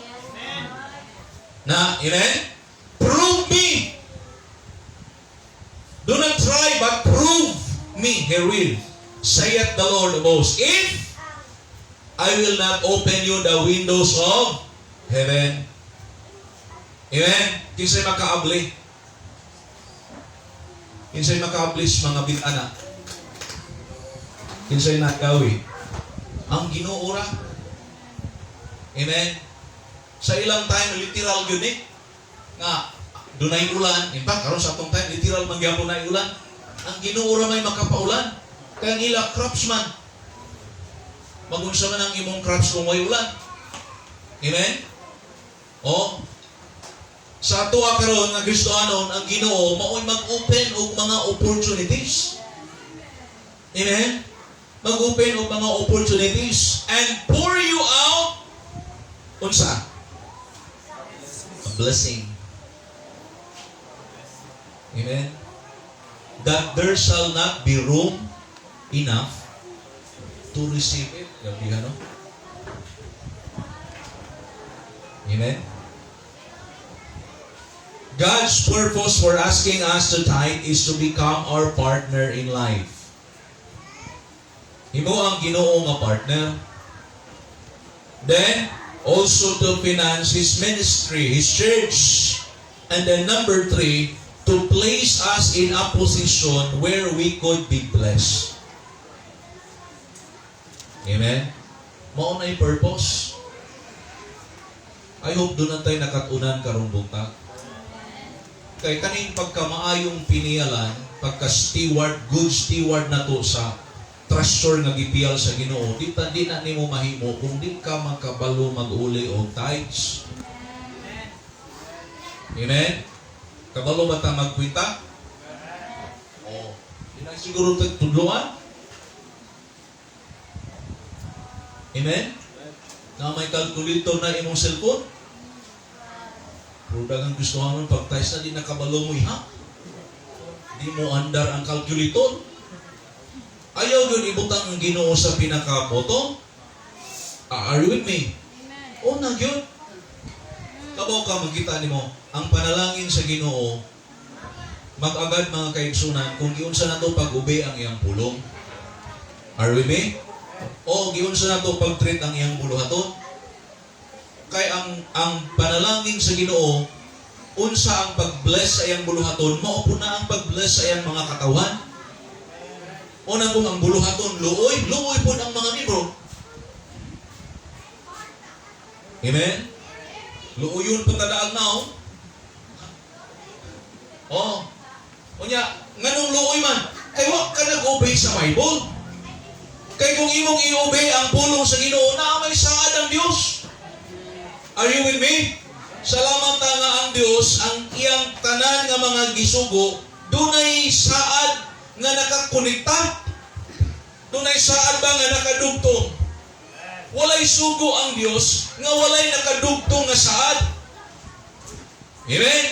Na, amen? "Prove me. Do not try, but prove me herewith, saith the Lord of hosts, if I will not open you the windows of heaven." Amen? Kinsay makaabli? Kinsay makaabli sa mga bintana? Kinsay nagawi? Ang Ginoo ra. Amen? Sa ilang time, literal yun eh. Nga, dunay ulan. In fact, karon sa atong time, literal man gyapon na ulan. Ang Ginoo ra may makapaulan. Kaya ang ila crops man. Magunsa man ang imong crops kung may ulan. Amen? O, sa ato karon nga Kristohanon, ang Ginoo mao'y mag-open og mga opportunities. Amen? Mag-open og mga opportunities and pour you out unsa? A blessing. Amen? That there shall not be room enough to receive it. Grabe, ano? Amen? God's purpose for asking us to tithe is to become our partner in life. Himo ang Ginoo nga partner. Then, also to finance His ministry, His church. And then number three, to place us in a position where we could be blessed. Amen? Mao na yung purpose. I hope duna tay nakat-unan karong buntag. Kay kaning pagkamaayong piniyalan, pagka steward, good steward na to sa treasure nga gipiyal sa Ginoo, di ta di na nimo mahimo kung di ka magkabalo mag-uli og tithes. Amen? Kabalo ba ta magkwenta? Oh, di na siguro tudloan. Amen? Na may calculator na imong cellphone. Pero daghang gusto mo pag tithes na di nakabalo mo ha? Di mo andar ang calculator. Ayaw yun ibutang ang Ginoo sa pinaka-bottom. Ah, are you with me? Amen. O na yun. Kabaw ka magkita nimo ang panalangin sa Ginoo mag-agad, mga kaigsunan, kung giunsa nato pag-obey ang iyang pulong. Are we me? O giunsa nato pag-treat ang iyang buluhaton. Kay ang panalangin sa Ginoo, unsa ang pag-bless sa iyang buluhaton, mao po na ang pag-bless sa iyang mga katawhan. Una kung ang buluhaton luoy, luoy po ang mga miyembro. Amen? Luoyon pa tadaag na oh. Oh. Unya, nganong luoy man? Kay wa ka nag-obey sa Bible. Kay kung imong i-obey ang pulong sa Ginoo, naa may saad ang Dios. Are you with me? Salamat ta nga ang Dios, ang iyang tanan nga mga gisugo, dunay saad nga nakakonekta. Dunay saad ba nga nakadugtong. Walay sugo ang Dios nga walay nakadugtong nga saad. Amen?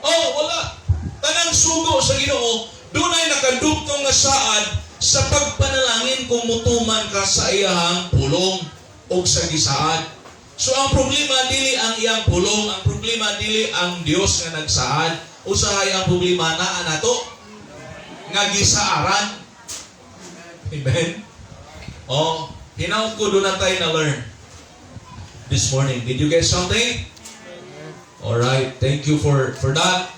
Oh, wala. Tanang sugo sa Ginoo, dunay nakadugtong nga saad. pagsaad sa pagpanalangin kung mutuman ka sa iyahang pulong o sa gisaad. So ang problema dili ang iyang pulong, ang problema dili ang Dios nga nagsaad. Usahay ang problema naa nato nga gisaaran. Amen. Oh, hinaut ko duna tay na-learn this morning. Did you get something? All right. Thank you for that.